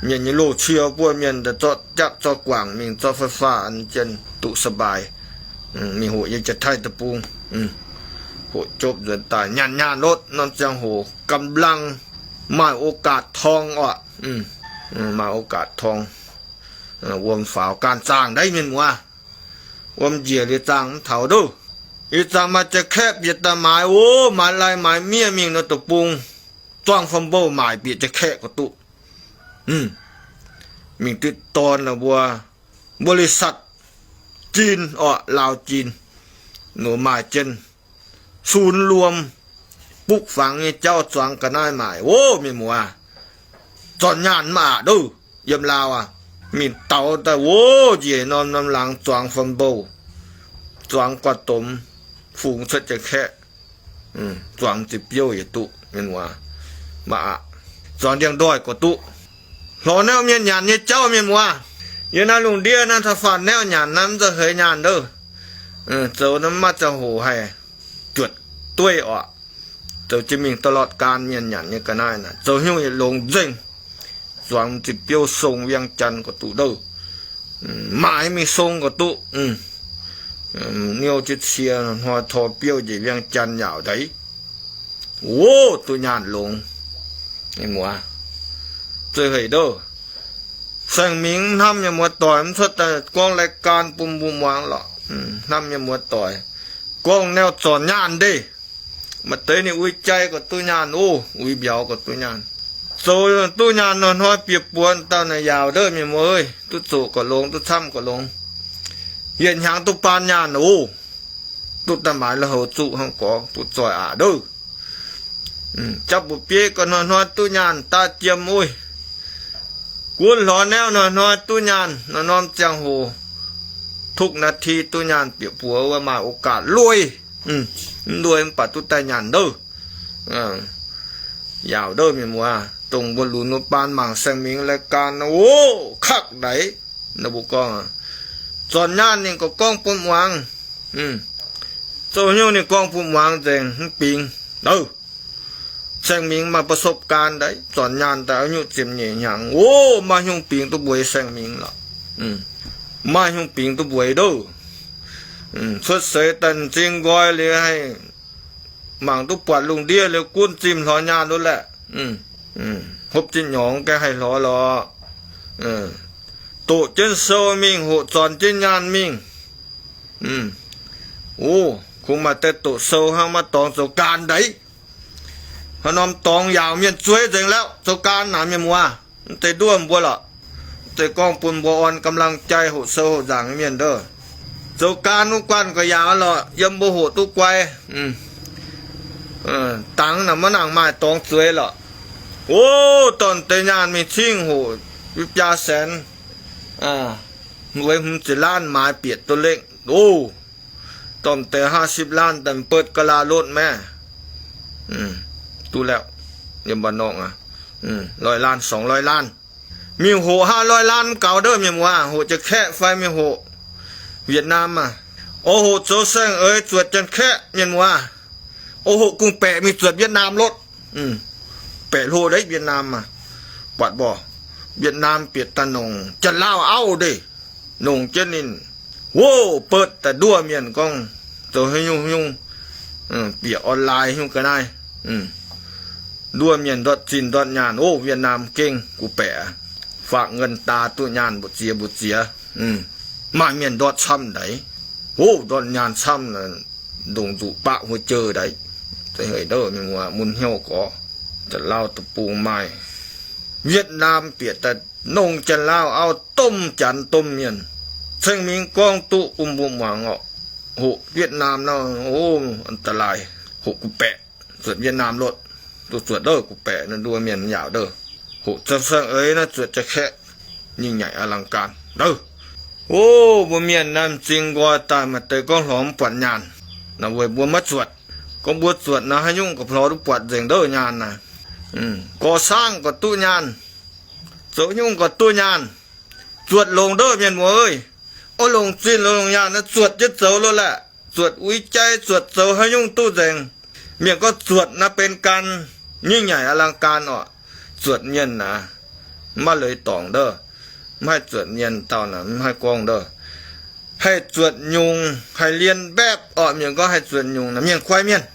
Mienh nyei loz-cie buov mienh daaih zorqv จักร zorqv guangc mingh zorqv ไฟฟ้า an jienv duqv สบาย. Mingh hoqc yiem Janx-Taiv deic-bung, hoqc jopv nzuonx daaih nyanc nyaanh รถ norm ziangh hoc กำลัง maaih โอกาสทอง orqc. Maaih โอกาสทอง, wuom faaux gaanv zaangh ndaix, mienh muoz. Wuom njiec liuz zaangh mv taux ndouv. Ih zanc maaih jaax-kaeqv bieqc daaih maaiz, ov, maaiz lai maaiz miev mingh nor deic-bung, zuangx fam mbouh maaic bieqc jaax-kaeqv gorx duqv. Mingh duqv dorn la'buo, บริษัท jin orqc, Laauv jin, nor maaih jienv ศูนย์รวม bukv fangx nyei jauv zuangx ga'naaiv maaic. Ov, mienh muoz, zornc nyaanh maiv aqc ndouv, yiem Laauv aqv. Mingh daux daaih, ov, njiec norm norm laangz zuangx fam mbouh, zuangx guaax domx, fungx cuotv jaax-kaeqv, zuangx ziqc biouv yietc duqv, mienh muoz, maiv aqc. Zuangx ndiangx-ndoih gorx duqv. Lorz naaiv mienh nyanc nyei jauv, mienh muoz. Yiem naaiv lungh ndiev naaiv taux faanh naaiv nyanc naaiv mv zeiz heix nyaanh ndouv. Zoux naaiv maiv ziangh hoc haih juotc dueiv orqc. Zoux jienv mingh ตลอดกาล mienh nyanc nyei ga'naaiv naaic, zoux nyungc yietc longx nzengc. Zuangx ziqc biouv song เวียงจันทน์ gorx duqv ndouv. Maaic mingh song gorx duqv. Niouv jienv cie hnoi tor biouv njiec เวียงจันทน์ yaauc ndaix. Ov, duqv nyaanh longx. Mienh muoz, zeiz hec ndouv. Saeng Mingx hnamv mienh muoz doic, mv cuotv daaih gorngv รายการ bun mbuo muangx lorqc. Hnamv mienh muoz doic, gorngv naaiv zornc nyaanh ndeic. Maaih deix ninh uix jai gorx duqv nyaanh, ov, uix mbiauz gorx duqv nyaanh. zoux duqv nyaanh hnoi-hnoi bieqc buoz dauh naaic yaauc ndouv mienh muoz, duqv zoqc gauh longx, duqv camv gauh longx. Yietc hnyangx duqv baan nyaanh oc. Duqv daaih maaiz lui-houx zuqc hnangv gorx, duqv zoih aqc ndouv. Japv mbuoqc bieiv gauh hnoi-hnoi duqv nyaanh daaih jiem oc. Gunv hlorx naeqv hnoi-hnoi duqv nyaanh, norm-norm ziangh hoc ทุกนาที duqv nyaanh bieqc buoz wuov maaih โอกาส lui. Mv lui mv baac duqv daaih nyaanh ndouv. Yaauc ndouv mienh muoz, dongh mbuo lunx wuov baan mangc saeng-mingh รายการ oc, คัก ndaix. Ninh mbuo gorngv, zornc nyaanh ninh gorngv, gorngv bun muangx. Zoux nyungc ninh gorngv bun muangx nzengc, mv bingx. Saeng-mingh maaih ประสบการณ์ ndaix, zornc nyaanh daaih nyungc ziepc nyeic hnyangx oc, maiv nyungc bingx duqv mbuo saeng-mingh lorqc. Maiv nyungc bingx duqv mbuo ndouv. Cuotv seix daaih m'zing nqoi liuz haih mangc duqv buatc lungh ndiev liuz gunv zimh hlorx nyaanh wuov laeh. Hopv jienv nyorngx gaengh haih hlorx lorqc. Doqc jienv sou mingh, hoqc zornc jienv nyaanh mingh. Oc, kungx maaih deix doqc sou hnangv, maiv dorngx zoux gaan ndaix. Haaix norm dorngx yaauc mienh zueiz nzengc lauh, zoux gaan naaic mienh muoz. Mv zeiz nduov mbuo lorqc. Mv zeiz gorngv bun mbuo orn กำลังใจ hoqc sou hoqc nzaangc nyei mienh ndouv. Zoux gaan wuov guanh gauh yaauc lorqc, yiem mbuo hoqc duqv guai. Dangx naaic maiv nangc maaih dorngx zueiz lorqc. Oc, dorh deix nyaanh mingh cingv hoqc biaa saenx, weic hmz ziepc laanh maaiz bieqc duqv lengh oc. Dorh deix ห้าสิบล้าน daaih beuv ga'laa lotv maah. Duqv lorqc, yiem mba'nongx aqv, ร้อยล้าน สองร้อยล้าน. Mingh hoqc ห้าร้อยล้าน mv gaux ndouv mienh muoz, hoqc Janx-Kaeqv fai mingh hoqc Việt Nam aqv. Oix hoqc zoux saeng-eix zuotc Janx-Kaeqv mienh muoz, oix hoqc kungx baeqc mingh zuotc Việt Nam lotv. Baeqc hlo ndaix Việt Nam aqv. Buatc mborqc, Việt Nam bieqc daaih nongc Janx-Lauv auv ndeic, nongc jienv ninh. Oc, beuv daaih nduov mienh gorngv zoux haaix nyungc haaix nyungc, bieqc online nyungc ga'naaiv. Nduov mienh ndortv zinh ndortv nyaanh oc. Việt Nam gengh gu baeqc, ฝากเงินตรา duqv nyaanh mbu'ziex mbu'ziex. Maaih mienh ndortv camv ndaix. Oc, ndortv nyaanh camv, ndongc nzuqc baqv หัวใจ ndaix. Deix heuc ndouv mienh muoz mun hnyouv gorx. Janx-Lauv deic-bung maaih, Việt Nam bieqc daaih nongc Janx-Lauv auv domh Janx domh mienh. Ceng-mingh gorngv duqv bun mbuo muangx orqc. Hoqc Việt Nam nor, oc, อันตราย. Hoqc gu baeqc zuotc Việt Nam lotv. Duqv zuotc ndouv gu baeqc nor, nduov mienh yaauc ndouv. Hoqc zoux saeng-eix naaiv zuotc Janx-Kaeqv, ยิ่งใหญ่อลังการ ndouv. Oc, mbuo mienh naaiv m'zing nqoi daaih maaih deix gorngv hlorx mv buatc nyaanh. Naaiv weic mbuo maiv zuotc. Gorngv mbuo zuotc naaiv haaix nyungc gauh hlorx duqv buatc nzengc ndouv nyaanh naaic. Gorx saangv gauh duqv nyaanh, zoux nyungc gauh duqv nyaanh. Zuotc longc ndouv mienh muoz aac. Oix longc zinh longc nyaanh naaiv zuotc jienv zoux loh laeh. Zuotc uix jai, zuotc zoux haaix nyungc duqv nzengc. Mienh gorngv zuotc naaiv benx ganh, ยิ่งใหญ่อลังการ orqc. Zuotc mienh naaic maiv leiz dorngc ndouv. Mv haih zuotc mienh dauh naaic mv haih gorngv ndouv. Haih zuotc nyungc, haih เลียนแบบ orqc. Mienh gorngv haih zuotc nyungc naaic mienh kuaih mienh.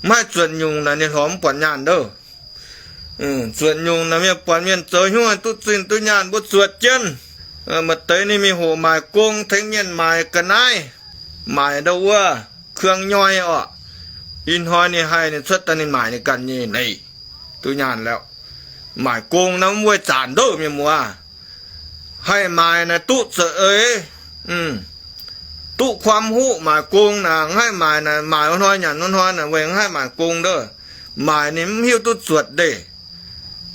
Mv haih zuotc nyungc naaic ninh hlorx mv buatc nyaanh ndouv. Zuotc nyungc naaic mienh buatc mienh zoux hnyouv duqv zinh duqv nyaanh mbuo zuotc jienv. Maaih deix ninh mingh hoqc maaic gong tengx mienh maaic ga'naaiv, maaic ndau wuov เครื่องย่อย orqc. Ih hnoi ninh haih ninh cuotv daaih ninh maaic ninh ganh nyei neic duqv nyaanh lauh. Maaic gong naaiv mv weic zanc ndouv mienh muoz. Haih maaic naaic duqv za'eix, duqv ความรู้ maaic gong naaic, mv haih maaic naaic maaic wuov hnoi nyanc wuov hnoi naaic weic mv haih maaic gong ndouv. Maaic ninh mv hiuv duqv zuotc ndeic,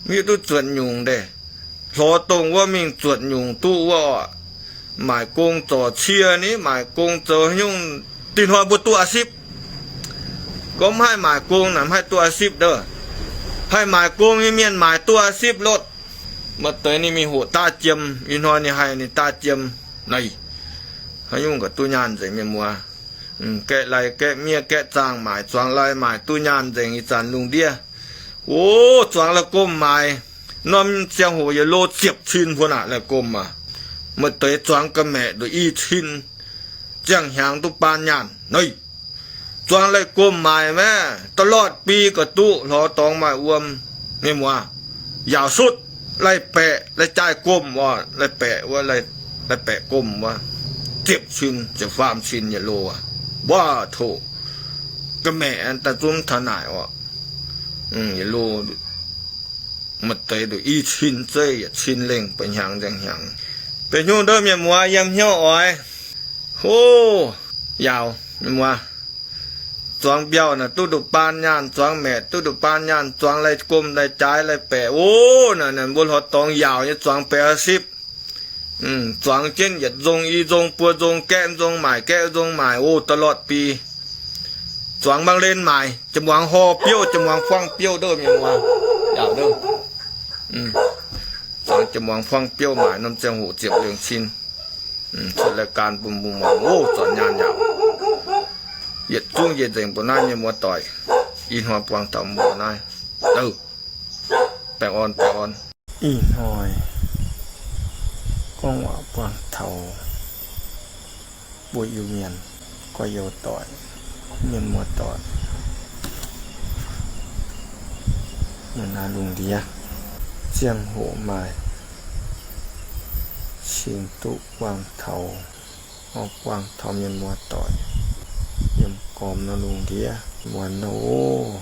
mv hiuv duqv zuotc nyungc ndeic. Hlorx dongh wuov mingh zuotc nyungc duqv wuov orqc. Maaic gong zorc cie ni, maaic gong zoux nyungc, dinh hnoi mbuo duqv อาชีพ. Gorngv mv haih maaic gong naaic mv haih duqv อาชีพ ndouv. Haih maaic gong nyei mienh maaic duqv อาชีพ lotv. Maaih deix ninh mingh hoqc daaih jiem, ih hnoi ninh haih ninh daaih jiem. Naaic, haaix nyungc gauh duqv nyaanh nzengc mienh muoz. Gaeqv lai gaeqv miev gaeqv zaangh maaic, zuangx lai maaic duqv nyaanh nzengc ih zanc lungh ndiev. O, zuangx lai gomh maaic, norm ziangh hoc yietc lo ziepc cin mbuo naaic lai gomh aac. Maaih deix zuangx ga'maeqc nduqc i cin, ziangh hnyangx duqv baan nyaanh. Naaic, zuangx lai gomh maaic maah, ตลอดปี gauh duqv hlorx dorngx maaih wuom. Mienh muoz, yaauc sutv lai baeqc, lai jaai gomh oc, lai baeqc wuov, lai baeqc gomh wuov, ziepc cin ziepc faam cin yietc lo aac. Waac toqc, ga'maeqc daaih zungv taux naaic oc. Yietc lo Maaih deix nduqc i cin zeiv yietc cin lengh, ba'hnyangx nzengc hnyangx. Bieqc hnyouv ndouv mienh muoz yiem hnyouv oix. Ho, yaauc mienh muoz. Zuangx mbiauh naaic duqv nduqc baan nyaanh, zuangx maeqc duqv nduqc baan nyaanh, zuangx lai gomh lai jaaix lai baeqc. O, naaic mbuo lorz dorngx yaauc nyei zuangx baeqc sipv. Zuangx jienv yietc nzong i nzong buo nzong, gaeqv nzong maaic gaeqv nzong maaic, o, ตลอดปี. Zuangx mbang len maaic, jiex muangx horh biouv, jiex muangx fuang biouv ndouv mienh muoz. Yaauc ndouv. Zuangx jiex muangx fuang biouv maaic norm ziangh hoc ziepc liuz cin. Cuotv รายการ bun mbuo muangx, o, zornc nyaanh yaauc. Yietc zungv yietc nzengc mbuo naaiv mienh muoz doic. Ih hnoi buangh taux mbuo naaiv. Baengh orn, baengh orn. Ih hnoi gorngv waac buangh taux mbuo Iu-Mienh gorx-youz doic, mienh muoz doic, mienh naaiv lungh ndiev. Ziangh hoc maaih cing duqv buangh taux, oix buangh taux mienh muoz doic yiem gormx naaiv lungh ndiev muonz nor.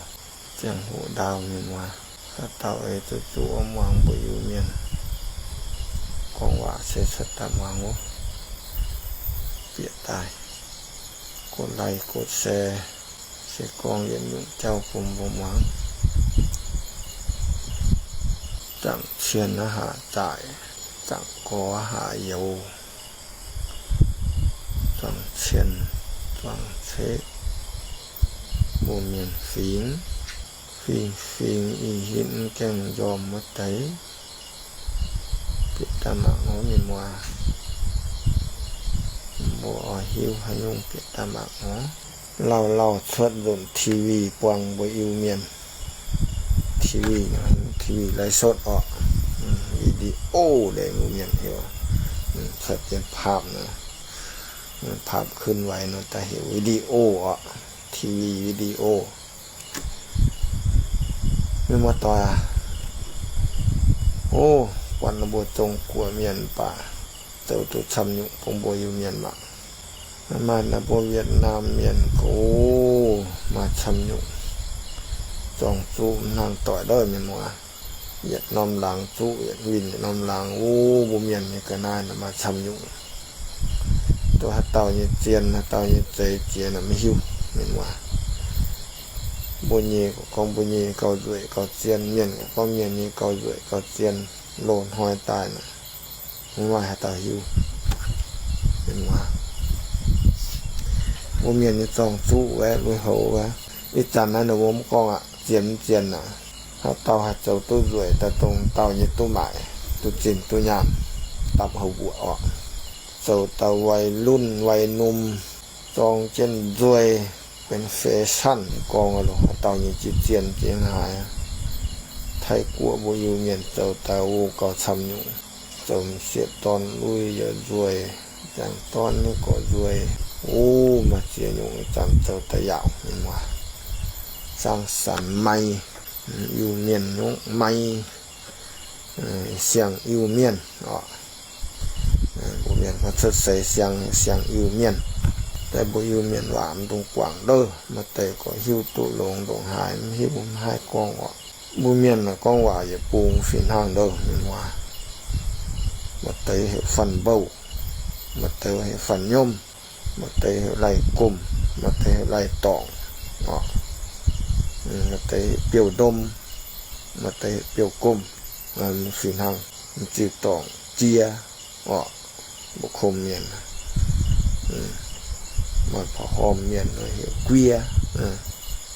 Ziangh hoc ndaauv mienh muoz, haaix dauh ei zuqc zuqc muangx mbuo Iu-Mienh gorngv waac se cuotv daaih muangx oc. Bieqc daaih กดไลค์ กดแชร์ se gorngv yietc nyungc jauv bun mbuo muangx. Zaangc cien haac zaaic, zaangc gorx haac youz, zuangx cien zuangx ceqv, mbuo mienh fingx, fingx fingx ih hitv gaengh njormh wuov deix. Bieqc daaih mangc oc mienh muoz. Mbuo oix hiuv haaix nyungc bieqc daaih mangc oc. Lauh lauh cuotv nzunc TV buangh mbuo Iu-Mienh. TV, TV ไลฟ์สด orqc. Video deix mbuo mienh heuc. Cuotv jienv ภาพ nor, ภาพเคลื่อนไหว nor daaih heuc video orqc. TV video. Mienh muoz doic aac, o, buatc ninh mbuo Zong-Guoqv mienh baac zoux duqv camv nyungc bun mbuo Iu-Mienh maah. Maaih naaiv mbuo Wietc Naamh mienh gorx, maaih camv nyungc, zorng-zuqv hnangv doic ndouv mienh muoz. Yietc norm laangz zuqv, yietc winh yietc norm laangz. O, mbuo mienh nyei ga'naaiv naaic maaih camv nyungc. Duqv haaix dauh nyei zien, haaix dauh nyei zeix jiex naaic maiv hiuv mienh muoz. Mbuo nyei gorngv mbuo nyei gauh nzueic gauh zien, mienh gorngv mienh nyei gauh nzueic gauh zien, loz-hnoi daaih naaic maiv maaih haaix dauh hiuv mienh muoz. Mbuo mienh nyei zorng-zuqv wuov, lui-houx wuov, ih zanc naaiv ninh mbuo mv gorngv aqv, zien mv zien aqv. Haaix dauh haih zoux duqv nzueic daaih dongh dauh nyei duqv maaic, duqv zinh duqv nyaanh, dapv houc mbuoqc orqc. Zoux dauh วัยรุ่น วัยหนุ่ม, zorng jienv nzueih, benx แฟชั่น gorngv loh, haaix dauh nyei jiex zien jiex haaix. Taiv-Guoqv mbuo Iu-Mienh zoux daaih o gauh camv nyungc. Zoux m'sieqv dorn lui yaac nzueih, m'jangc dorn nyei gorx nzueih. O, maaih ziex nyungc ih zanc zoux daaih yaauc mienh muoz. สร้างสรรค์ maiv, Iu-Mienh nyungc maiv, siang-Iu-Mienh orqc. Mbuo mienh gorngv cuotv seix siang, siang-Iu-Mienh. Daaih mbuo Iu-Mienh waac mv dungx guangc ndouv, maaih deix gorngv hiuv duqv longx ndongc haaix, mv hiuv mv haih gorngv orqc. Mbuo mienh naaic gorngv waac yietc bung fih hnangv ndouv mienh muoz. Maaih deix heuc fanh mbouh, maaih deix heuc fanh nyomv, maaih deix heuc lai-gomh, maaih deix heuc lai-dorngc orqc. Maaih deix heuc biouv-ndom, maaih deix heuc biouv-gomh, fih hnangv. M'ziuh dorngc jiex orqc, mbu'homv mienh. Maaih ผ้าห่ม mienh nor heuc guie,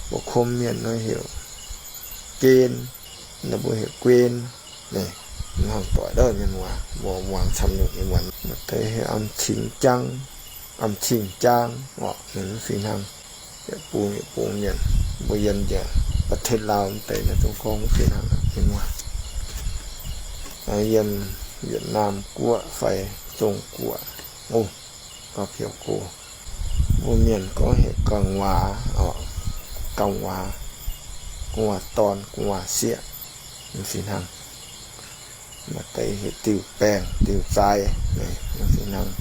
mbu'homv mienh nor heuc gen, ninh mbuo heuc guen. Naaiv hnangv doic ndouv mienh muoz, mbuo muangx camv nyungc nyei muonz. Maaih deix heuc อำเภอ จาง, อำเภอ จาง orqc, ninh mv fih hnangv. Yietc bung yietc bung mienh, mbuo yiem njiec ประเทศลาว mv deix naaiv dongh gorngv mv fih hnangv mienh muoz. Yiem Wietc Naamh Guoqv fai Zong-Guoqv, o, gauh biouv go. Mbuo mienh gorngv heuc กลางวา orqc, กลางวา, กลางวา dorn, กลางวา sieqv, mv fih hnangv. Maaih deix heuc diuh baengh, diuh zaaix, mv fih hnangv.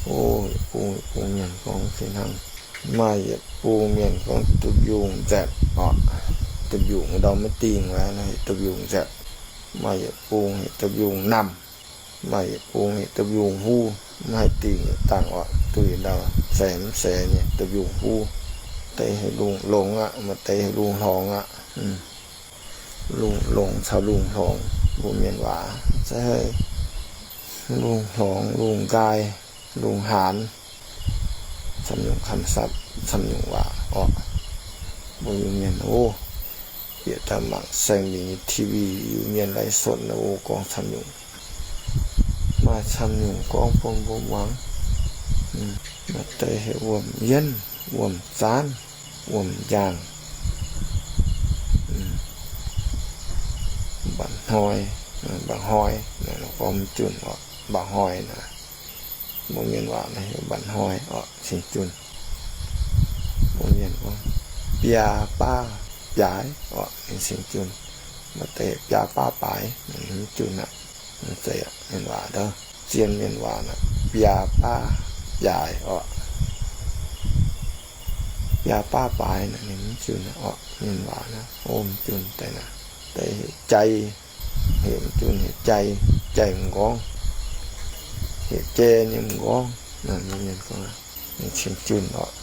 O, yietc bung yietc bung mienh gorngv mv fih hnangv. Maaih yietc bung mienh gorngv duqv yungh nzatc orqc. Da'mbiungc ndau maiv dingh, heuc da'mbiungc nzepc. Maaih yietc bung heuc da'mbiungc namh. Maaih yietc bung heuc da'mbiungc huv. Maiv haih dingh yietc dangh orqc. Duih ndau se mv se nyei da'mbiungc huv. Deix heuc lungh longx aqv, maaih deix heuc lungh hlorngx aqv. Lungh longx caux lungh hlorngx, mbuo mienh waac se heuc lungh hlorngx, lungh nqaai, lungh haanz. Camv nyungc camv sapv, camv nyungc waac orqc. Mbuo Iu-Mienh oc, bieqc daaih mangc saeng-mingh nyei T V, Iu-Mienh live sot naaiv oc, gorngv camv nyungc, maaih camv nyungc gorngv bun mbuo muangx. Maaih deix heuc wuom-yienv, wuom-zaanv, wuom-njaangh, mba'hnoi, mba'hnoi, gorngv mv junc orqc, mba'hnoi naaic. Mbuo mienh waac naaiv heuc mba'hnoi orqc, cing junc. Mbuo mienh gorngv biaa baav biaaix orqc, ninh cing junc. Maaih deix biaa baav baaix, ninh mv junc aqv. Mv zeiz mienh waac ndouh. Zien mienh waac naaic biaa baav biaaix orqc. Biaa baav baaix naaic ninh mv junc orqc, mienh waac naaiv, o, mv junc deix naaic. Deix heuc jai, heuc mv junc heuc jai, jai m'nqorngv, heuc jai nyei m'nqorngv. Naaiv mienh gorngv, ninh cing junc orqc,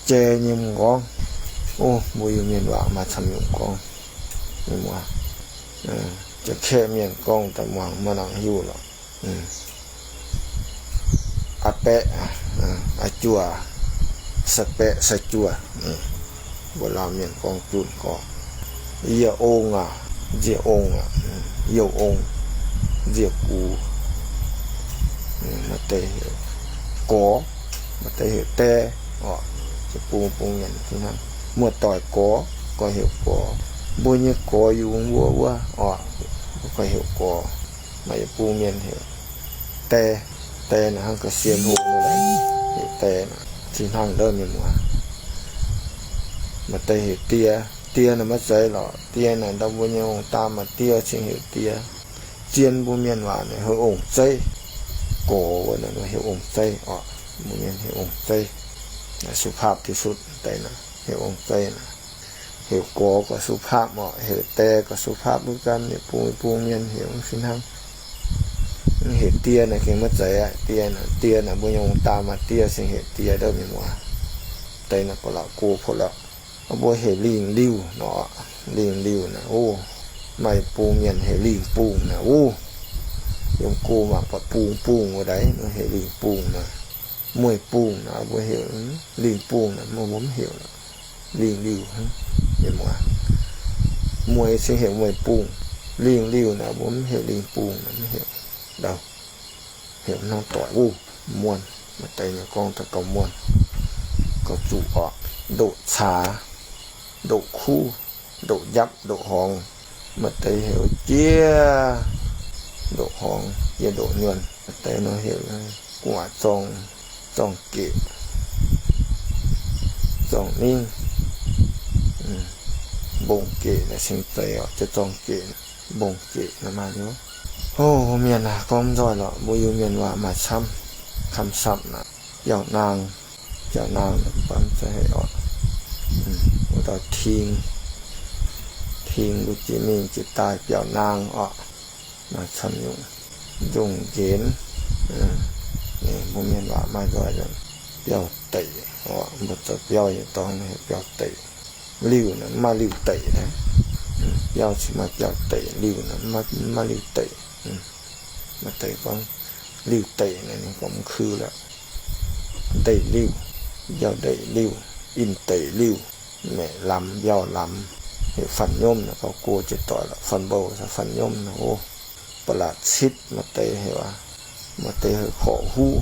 jai nyei m'nqorngv. O, mbuo Iu-Mienh waac maaih camv nyungc gorngv. Mienh waac, Janx-Kaeqv mienh gorngv daaih muangx maiv nangc hiuv lorqc. A'baeqv, a'juoh, sai-baeqv, sai-juoh. Mbuo Laauv mienh gorngv junc gorngv, yie ong aac, nzie ong aac, youh ong, nzie gux. Maaih deix heuc gorx, maaih deix heuc die orqc. Bung bung mienh hnangv. Muoz-doic gorx, gorx heuc gorx. Mbuo nyei gorx yungz wuov wuov orqc, gorx heuc gorx. Maaih yietc bung mienh heuc die. Die naaic hnangv ga'sie hlo nor, heuc die naaic. Fih hnangv ndouv mienh muoz. Maaih deix heuc die. Die naaic maiv zeiz lorqc. Die naaic ndau mbuo nyei ong-daa maaih die cingx heuc die. Zien mbuo mienh waac naaic heuc ong-zeiv. Gorx wuov naaic heuc ong-zeiv orqc. Mbuo mienh heuc ong-zeiv. สุภาพที่สุด deix naaic heuc ong-zeiv naaic. Heuc gorx gauh สุภาพ orqc, heuc die gauh สุภาพ duqv gan. Yietc bung yietc bung mienh heuc fih hnangv. Heuc die naaic gengh maiv zeiz aqv. Die naaic, die naaic mbuo nyei ong-daa maaih die cingx heuc die ndouv mienh muoz. Deix naaic ba'laqc go พ้น lorqc. Mbuo heuc lingh liuh nor, lingh liuh naaic, o, maaih bung mienh heuc lingh bungh naaic, o, yiem go mangc buatc bungh bungh wuov deix, mbuo heuc lingh bungh naaic. Mueiz bungh naaic, mbuo heuc lingh bungh naaic, mbuo mv heuc lingh liuh. Mienh muoz, mueiz cingx heuc mueiz bungh, lingh liuh naaic, mbuo mv heuc lingh bungh naaic, mv heuc. Ndau, heuc hnangv doic wuov, muonh, maaih deix nyei gorngv daaih gauh muonh, gauh zuqc orqc. Ndoqc caax, ndoqc kuv, ndoqc njapv, ndoqc horngz, maaih deix heuc jiex ndoqc horngz, jiex ndoqc nyuonh, maaih deix nor heuc gu'nguaaic zorng, zorng-geqc, zorng-ningv, mbong-geqc naaic cingx zeiz orqc, jiex zorng-geqc, mbong-geqc naaic maaih liuz. O, mbuo mienh aac, gorngv mv nzoih lorqc, mbuo Iu-Mienh waac maaih camv, camv-sapv naaic, biauv-naang, biauv-naang naaic mv baac mv zeiz haic orqc. Wuov dauh ting, ting mbuo jiex mingh jiex daaih biauv-naang orqc. Maaih camv nyungc, nzungh nqenx, mbuo mienh waac maaih nzoih biauv-deic orqc, mbuo zoux biauv yietc dorngx heuc biauv-deic. Liuh naaic mv maaih liuh-deic naaic. Biauv cingx maaih biauv-deic, liuh naaic mv maaih liuh-deic. Maaih deix gorngv liuh-deic naaic ninh gorngv mv keu lorqc. Ndeic-liuh, biauv-ndeic-liuh, in-deic-liuh, maeqc lamz, biauv-lamz, heuc fanh nyomv naaic, gauh go jiex doic lorqc, fanh mbouh caux fanh nyomv naaic, o, ba'laqc citv, maaih deix heuc, maaih deix heuc korqv-huv,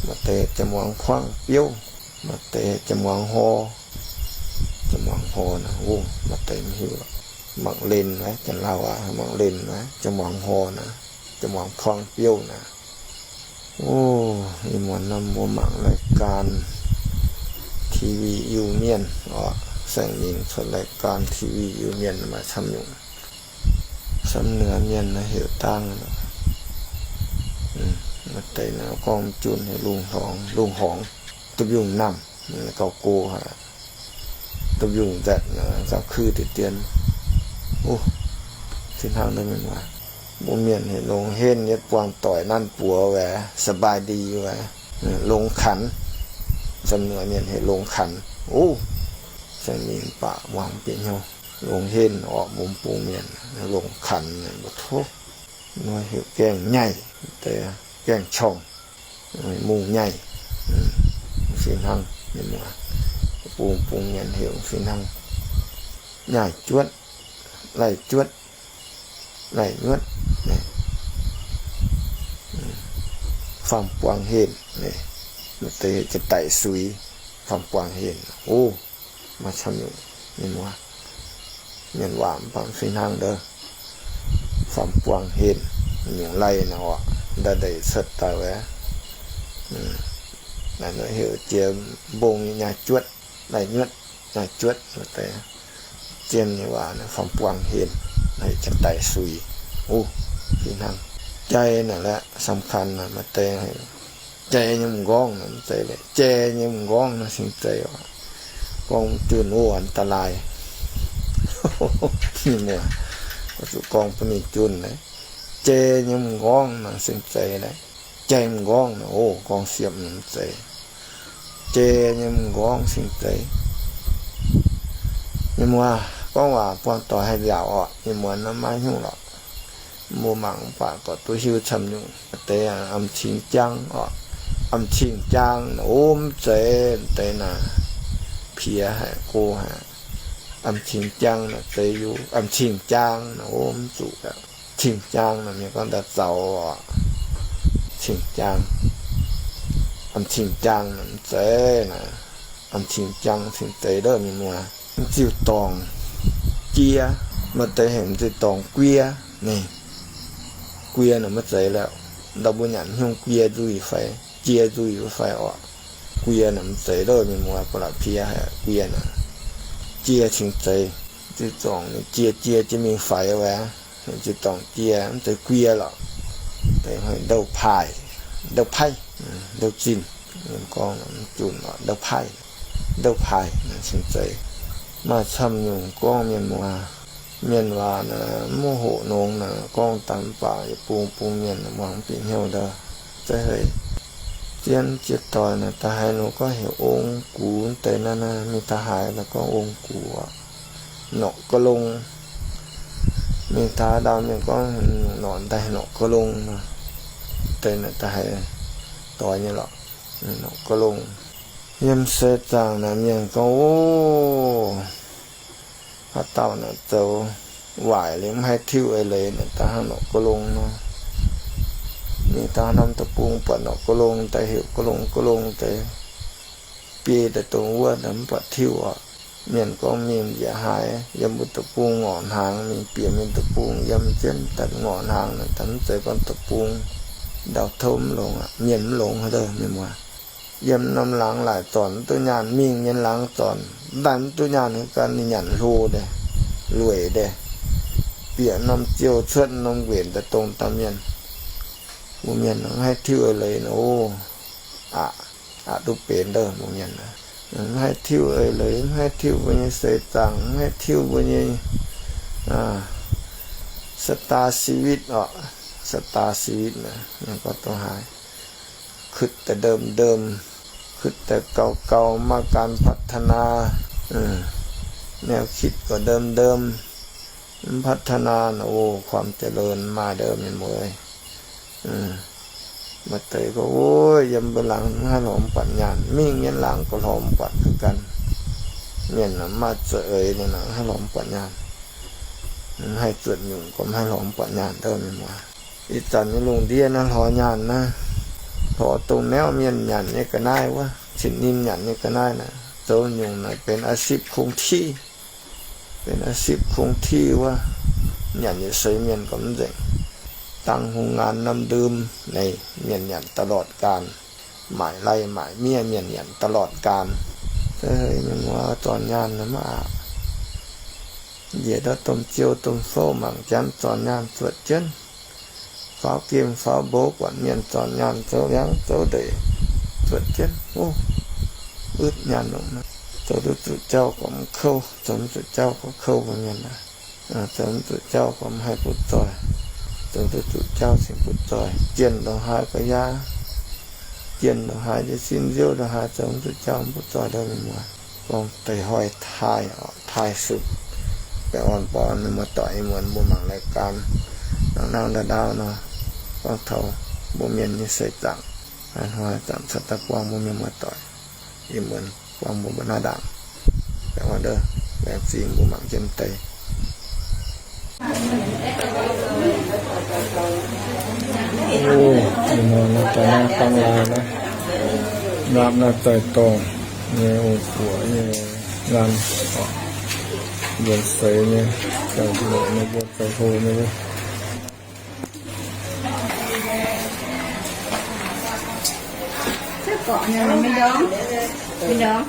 maaih deix jaa-muangz kuangv biouv, maaih deix jaa-muangz hor, jaa-muangz hor naaic, o, maaih deix mv hiuv lorqc. Mangc lenh naaic, janx-lauh aac, mangc lenh naaic, jaa-muangz hor naaic, jaa-muangz kuangv biouv naaic. O, ih muonz nor mbuo mangc รายการ TV Iu-Mienh orqc, saeng-mingh cuotv รายการ TV Iu-Mienh maaih camv nyungc. Samv เหนือ mienh naaic heuc dangh, maaih deix naaic gorngv mv junc heuc lungh horngz, lungh horngz, duqv mbiungc namh, gauh go haic. Da'nyungc nzatc naaic, zangv kuv deix dien. Fih hnangv naaiv mienh waac. Mbuo mienh heuc longx henv, yietv buangh doic nanv buoz waac, สบายดี waac, longx kanx. Samv muoz mienh heuc longx kanx. Ov, saeng mingh baac muangx bieqc hnyouv. Longx henv orqc, mbuo bung mienh longx kanx mbuo tov. Nor heuc gaengh nyaic, deix gaengh qorngc, mungh nyaic. Fih hnangv mienh muoz, bung bung mienh heuc fih hnangv. Nyaic juotv, laih juotv, laih nyuotv, faam-buang henh, maaih deix janx-daic suix, faam-buang henh. Ov, maaih camv nyungc mienh muoz, mienh waac mv baac fih hnangv ndov. Faam-buang henh, nyungc laih naaic orqc, nda'ndeic cuotv daaih wuov. Naaiv heuc jiex mbong nyei nyaic juotv, laih nyuotv, nyaic juotv, maaih deix zien nyei waac naaiv faam-buang henh, heuc janx-daic suix. Ov, fih hnangv. Jai naaic la'samx kanx naaic, maaih deix jai nyei m'nqorngv naaic mv zeiz, jai nyei m'nqorngv naaic cingx zeiz oc. Gorngv mv junh, ov, อันตราย. Mienh muoz, zuqc gorngv bun ninh junh naaic. Jai nyei m'nqorngv naaic cingx zeiz naaic. Jai m'nqorngv naaic, ov, gorngv siepv mv zeiz. Jai nyei m'nqorngv cingx zeiz. Mienh muoz, gorngv waac buangh doic haih nziaauc orqc, mienh muoz, naaiv maiv nyungc lorqc. Mbuo mangc mv baac gorqv duqv hiuv camv nyungc. Deix อัมชิงจัง orqc, อัมชิงจัง naaic, ov, mv zeiz deix naaic, piex haic, go haic. อัมชิงจัง naaic zeiz yuv, อัมชิงจัง naaic, ov, mv zuqc aqv. ชิงจัง naaic mienh gorngv daaih zaux orqc. ชิงจัง, อัมชิงจัง naaic mv zeiz naaic. อัมชิงจัง cingx zeiz ndov mienh muoz. M'ziuc dorngc jie, maaih deix heuc m'ziuc dorngc guie. Ninh guie naaic maiv zeiz lorqc. Ndau mbuo nyanc hnyungv guie nzuih fai jie nzuih fai orqc. Guie naaic mv zeiz ndov mienh muoz, ba'laqc piex haic guie naaic. Jie cingx zeiz. M'ziuc dorngc ninh jie jie jiex mingh faix wuov. M'ziuc dorngc jie mv zeiz guie lorqc. Deix heuc ndouh paaih, ndouh paiv, ndouh zinh. Mienh gorngv mv junc lorqc, ndouh paiv, ndouh paaih cingx zeiz. Maaih camv nyungc gorngv mienh muoz, mienh waac naaic mv hoqc nongx naaic gorngv daaih mv baac yietc bung bung mienh muangx bieqc hnyouv ndov. Zeiz heix, zien jiex doic naaic da'haiz nor gorngv heuc ong gux deix naaiv naaiv, mingh da'haiz naaic gorngv ong gux orqc. Norqc ga'long. Mingh taux haaix dauh mienh gorngv norqc daaih norqc ga'long nor, deix naaic da'haiz doix nyei lorqc, norqc ga'long. Yiem seix zaangc naaic mienh gorngv, ov, haaix dauh naaic zoux waaic liuz mv haih tiuv eix leiz naaic da'hnangv norqc ga'long nor. Mingh taux norm deic-bung buatc norqc ga'long daaih heuc ga'long ga'long deix, biei daaih dongh wuov mv baac tiuv orqc. Mienh gorngv mingh njiec haaix, yiem mbuo deic-bung ngorc hnaangx, mingh bieqc mienh deic-bung yiem jienv daaih ngorc hnaangx naaic, daaih mv zeiz gorngv deic-bung ndau-touv mv longx aqv, mienh mv longx haaix, mienh muoz. Yiem norm laangz laaic zornc mv duqv nyaanh, mingh mienh laangz zornc, daaih mv duqv nyaanh haaix gan, ninh nyanc hlo deix, lueic deix, bieqc norm ziou cuotv norm nquenc daaih dongh dauh mienh. Mbuo mienh mv haih tiuv eix leiz nor, aqc, aqc duqv benx ndov mbuo mienh. Mv haih tiuv eix leiz, mv haih tiuv mbuo nyei seix zaangc, mv haih tiuv mbuo nyei ชะตาชีวิต orqc. ชะตาชีวิต naaic gorngv dongh haaix, kuitv daaih ndom-ndom, kuitv daaih gau-gau, maiv maaih การพัฒนา, แนวคิด gorqv ndom-ndom, mv พัฒนา naaic, o, ความเจริญ maiv maaih ndov mienh muoz. Maaih deix gorngv, o, yiem mbuo laangz mv haih lorz mv buatc nyaanh, mingh mienh laangz gorqv lorz mv buatc ganh. Mienh mv maaih za'eix ninh mv haih lorz mv buatc nyaanh. Mv haih zuotc nyungc gorqv mv haih lorz mv buatc nyaanh ndov mienh muoz. Ih zanc nyei lungh ndiev naaiv lorz nyaanh naaiv, lorz dongh naaiv mienh nyanc nyei ga'naaiv wuov, cin-ninh nyanc nyei ga'naaiv naaic, zoux nyungc naaic benx อาชีพคงที่, benx อาชีพคงที่ wuov, nyanc yietc seix mienh gorqv mv nzengc. ตั้งโรงงาน norm ndom, naaic mienh nyanc ตลอดกาล, maaic lai maaic miev mienh nyanc ตลอดกาล. Mienh muoz, zornc nyaanh naaic maiv aqc. Njiec ndau domh ziou domh fouv mangc janx zornc nyaanh zuotc jienv, faaux gemh faaux mboz buatc mienh zornc nyaanh zoux liangx zoux ndeic zuotc jienv, o, witv nyaanh longc. Zoux duqv zuqc jauv gorngv mv kouv, zoux mv zuqc jauv gorngv kouv mbuo mienh naaic. Zoux mv zuqc jauv gorngv mv haih butv zoih, zoux duqv zuqc jauv cingx butv zoih. Jienh ndongc haaix ga'yav, jienh ndongc haaix, jiez sin nziouv ndongc haaix, zoux mv zuqc jauv mv butv zoih ndau mienh muoz. Gorngv deix hnoi taaih, taaih sutv, baengh orn borqv orn mienh muoz-doic ih muonz mbuo mangc รายการ nangv nangv ndau ndau nor, gorngv taux mbuo mienh nyei seix zaangc, hnoi zanc cuotv daaih buangh mbuo mienh muoz-doic ih muonz, buangh mbuo mbuo naaiv ndaangc. Baengh orn ndau, laengz zingh mbuo mangc jienv deix. O, ih hnoi naaiv daaih naaiv bangv laaih naaiv, nqaapv naaiv zaih dorngh nyei, o, buoqc nyei, nqaapv, mbuo seix nyei, zaih mbuoqc nyei, mbuo zaih hlo nyei. O, nor mbuo nyei nqaapv hlo.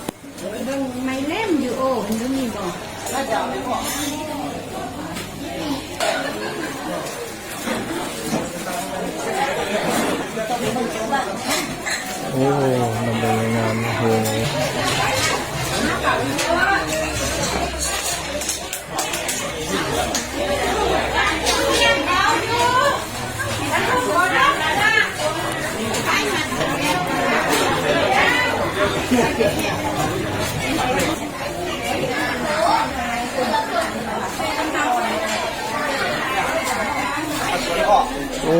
O,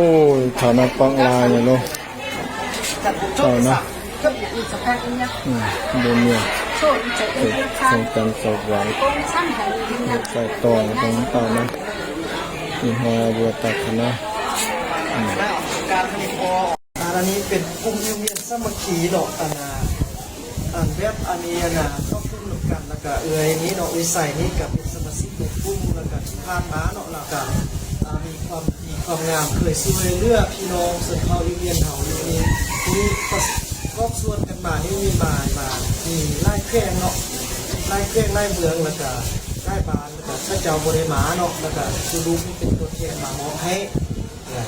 taux naaiv bangv laaih nyei loh. Taux naaiv, mbuo mienh ceng gan zoux nquangx, zaih dorngh dongh mv dauh naaiv. Ih hnoi mbuo daaih taux naaiv. อันนี้เป็นกลุ่ม Iu-Mienh สามัคคี เนาะ อันน่ะ อันแบบอันนี้อันน่ะ เข้ากลุ่มนำกัน แล้วก็เอื้อยนี้เนาะ เอื้อยใสนี้ก็เป็นสมาชิกในกลุ่ม แล้วก็ที่ผ่านมาเนาะ แล้วก็ อ่า มีความดีความงาม เคยช่วยเหลือพี่น้องชนเผ่า Iu-Mienh เฮาอยู่นี่ มีประส-, ครอบส่วนกันมานี่มีมา มา มีหลายแขวงเนาะ หลายแขวงหลายเมือง แล้วก็หลายบ้าน แล้วก็ข้าเจ้าบ่ได้มาเนาะ แล้วก็สรุปนี่เป็นตัวแทนมามอบให้ นะ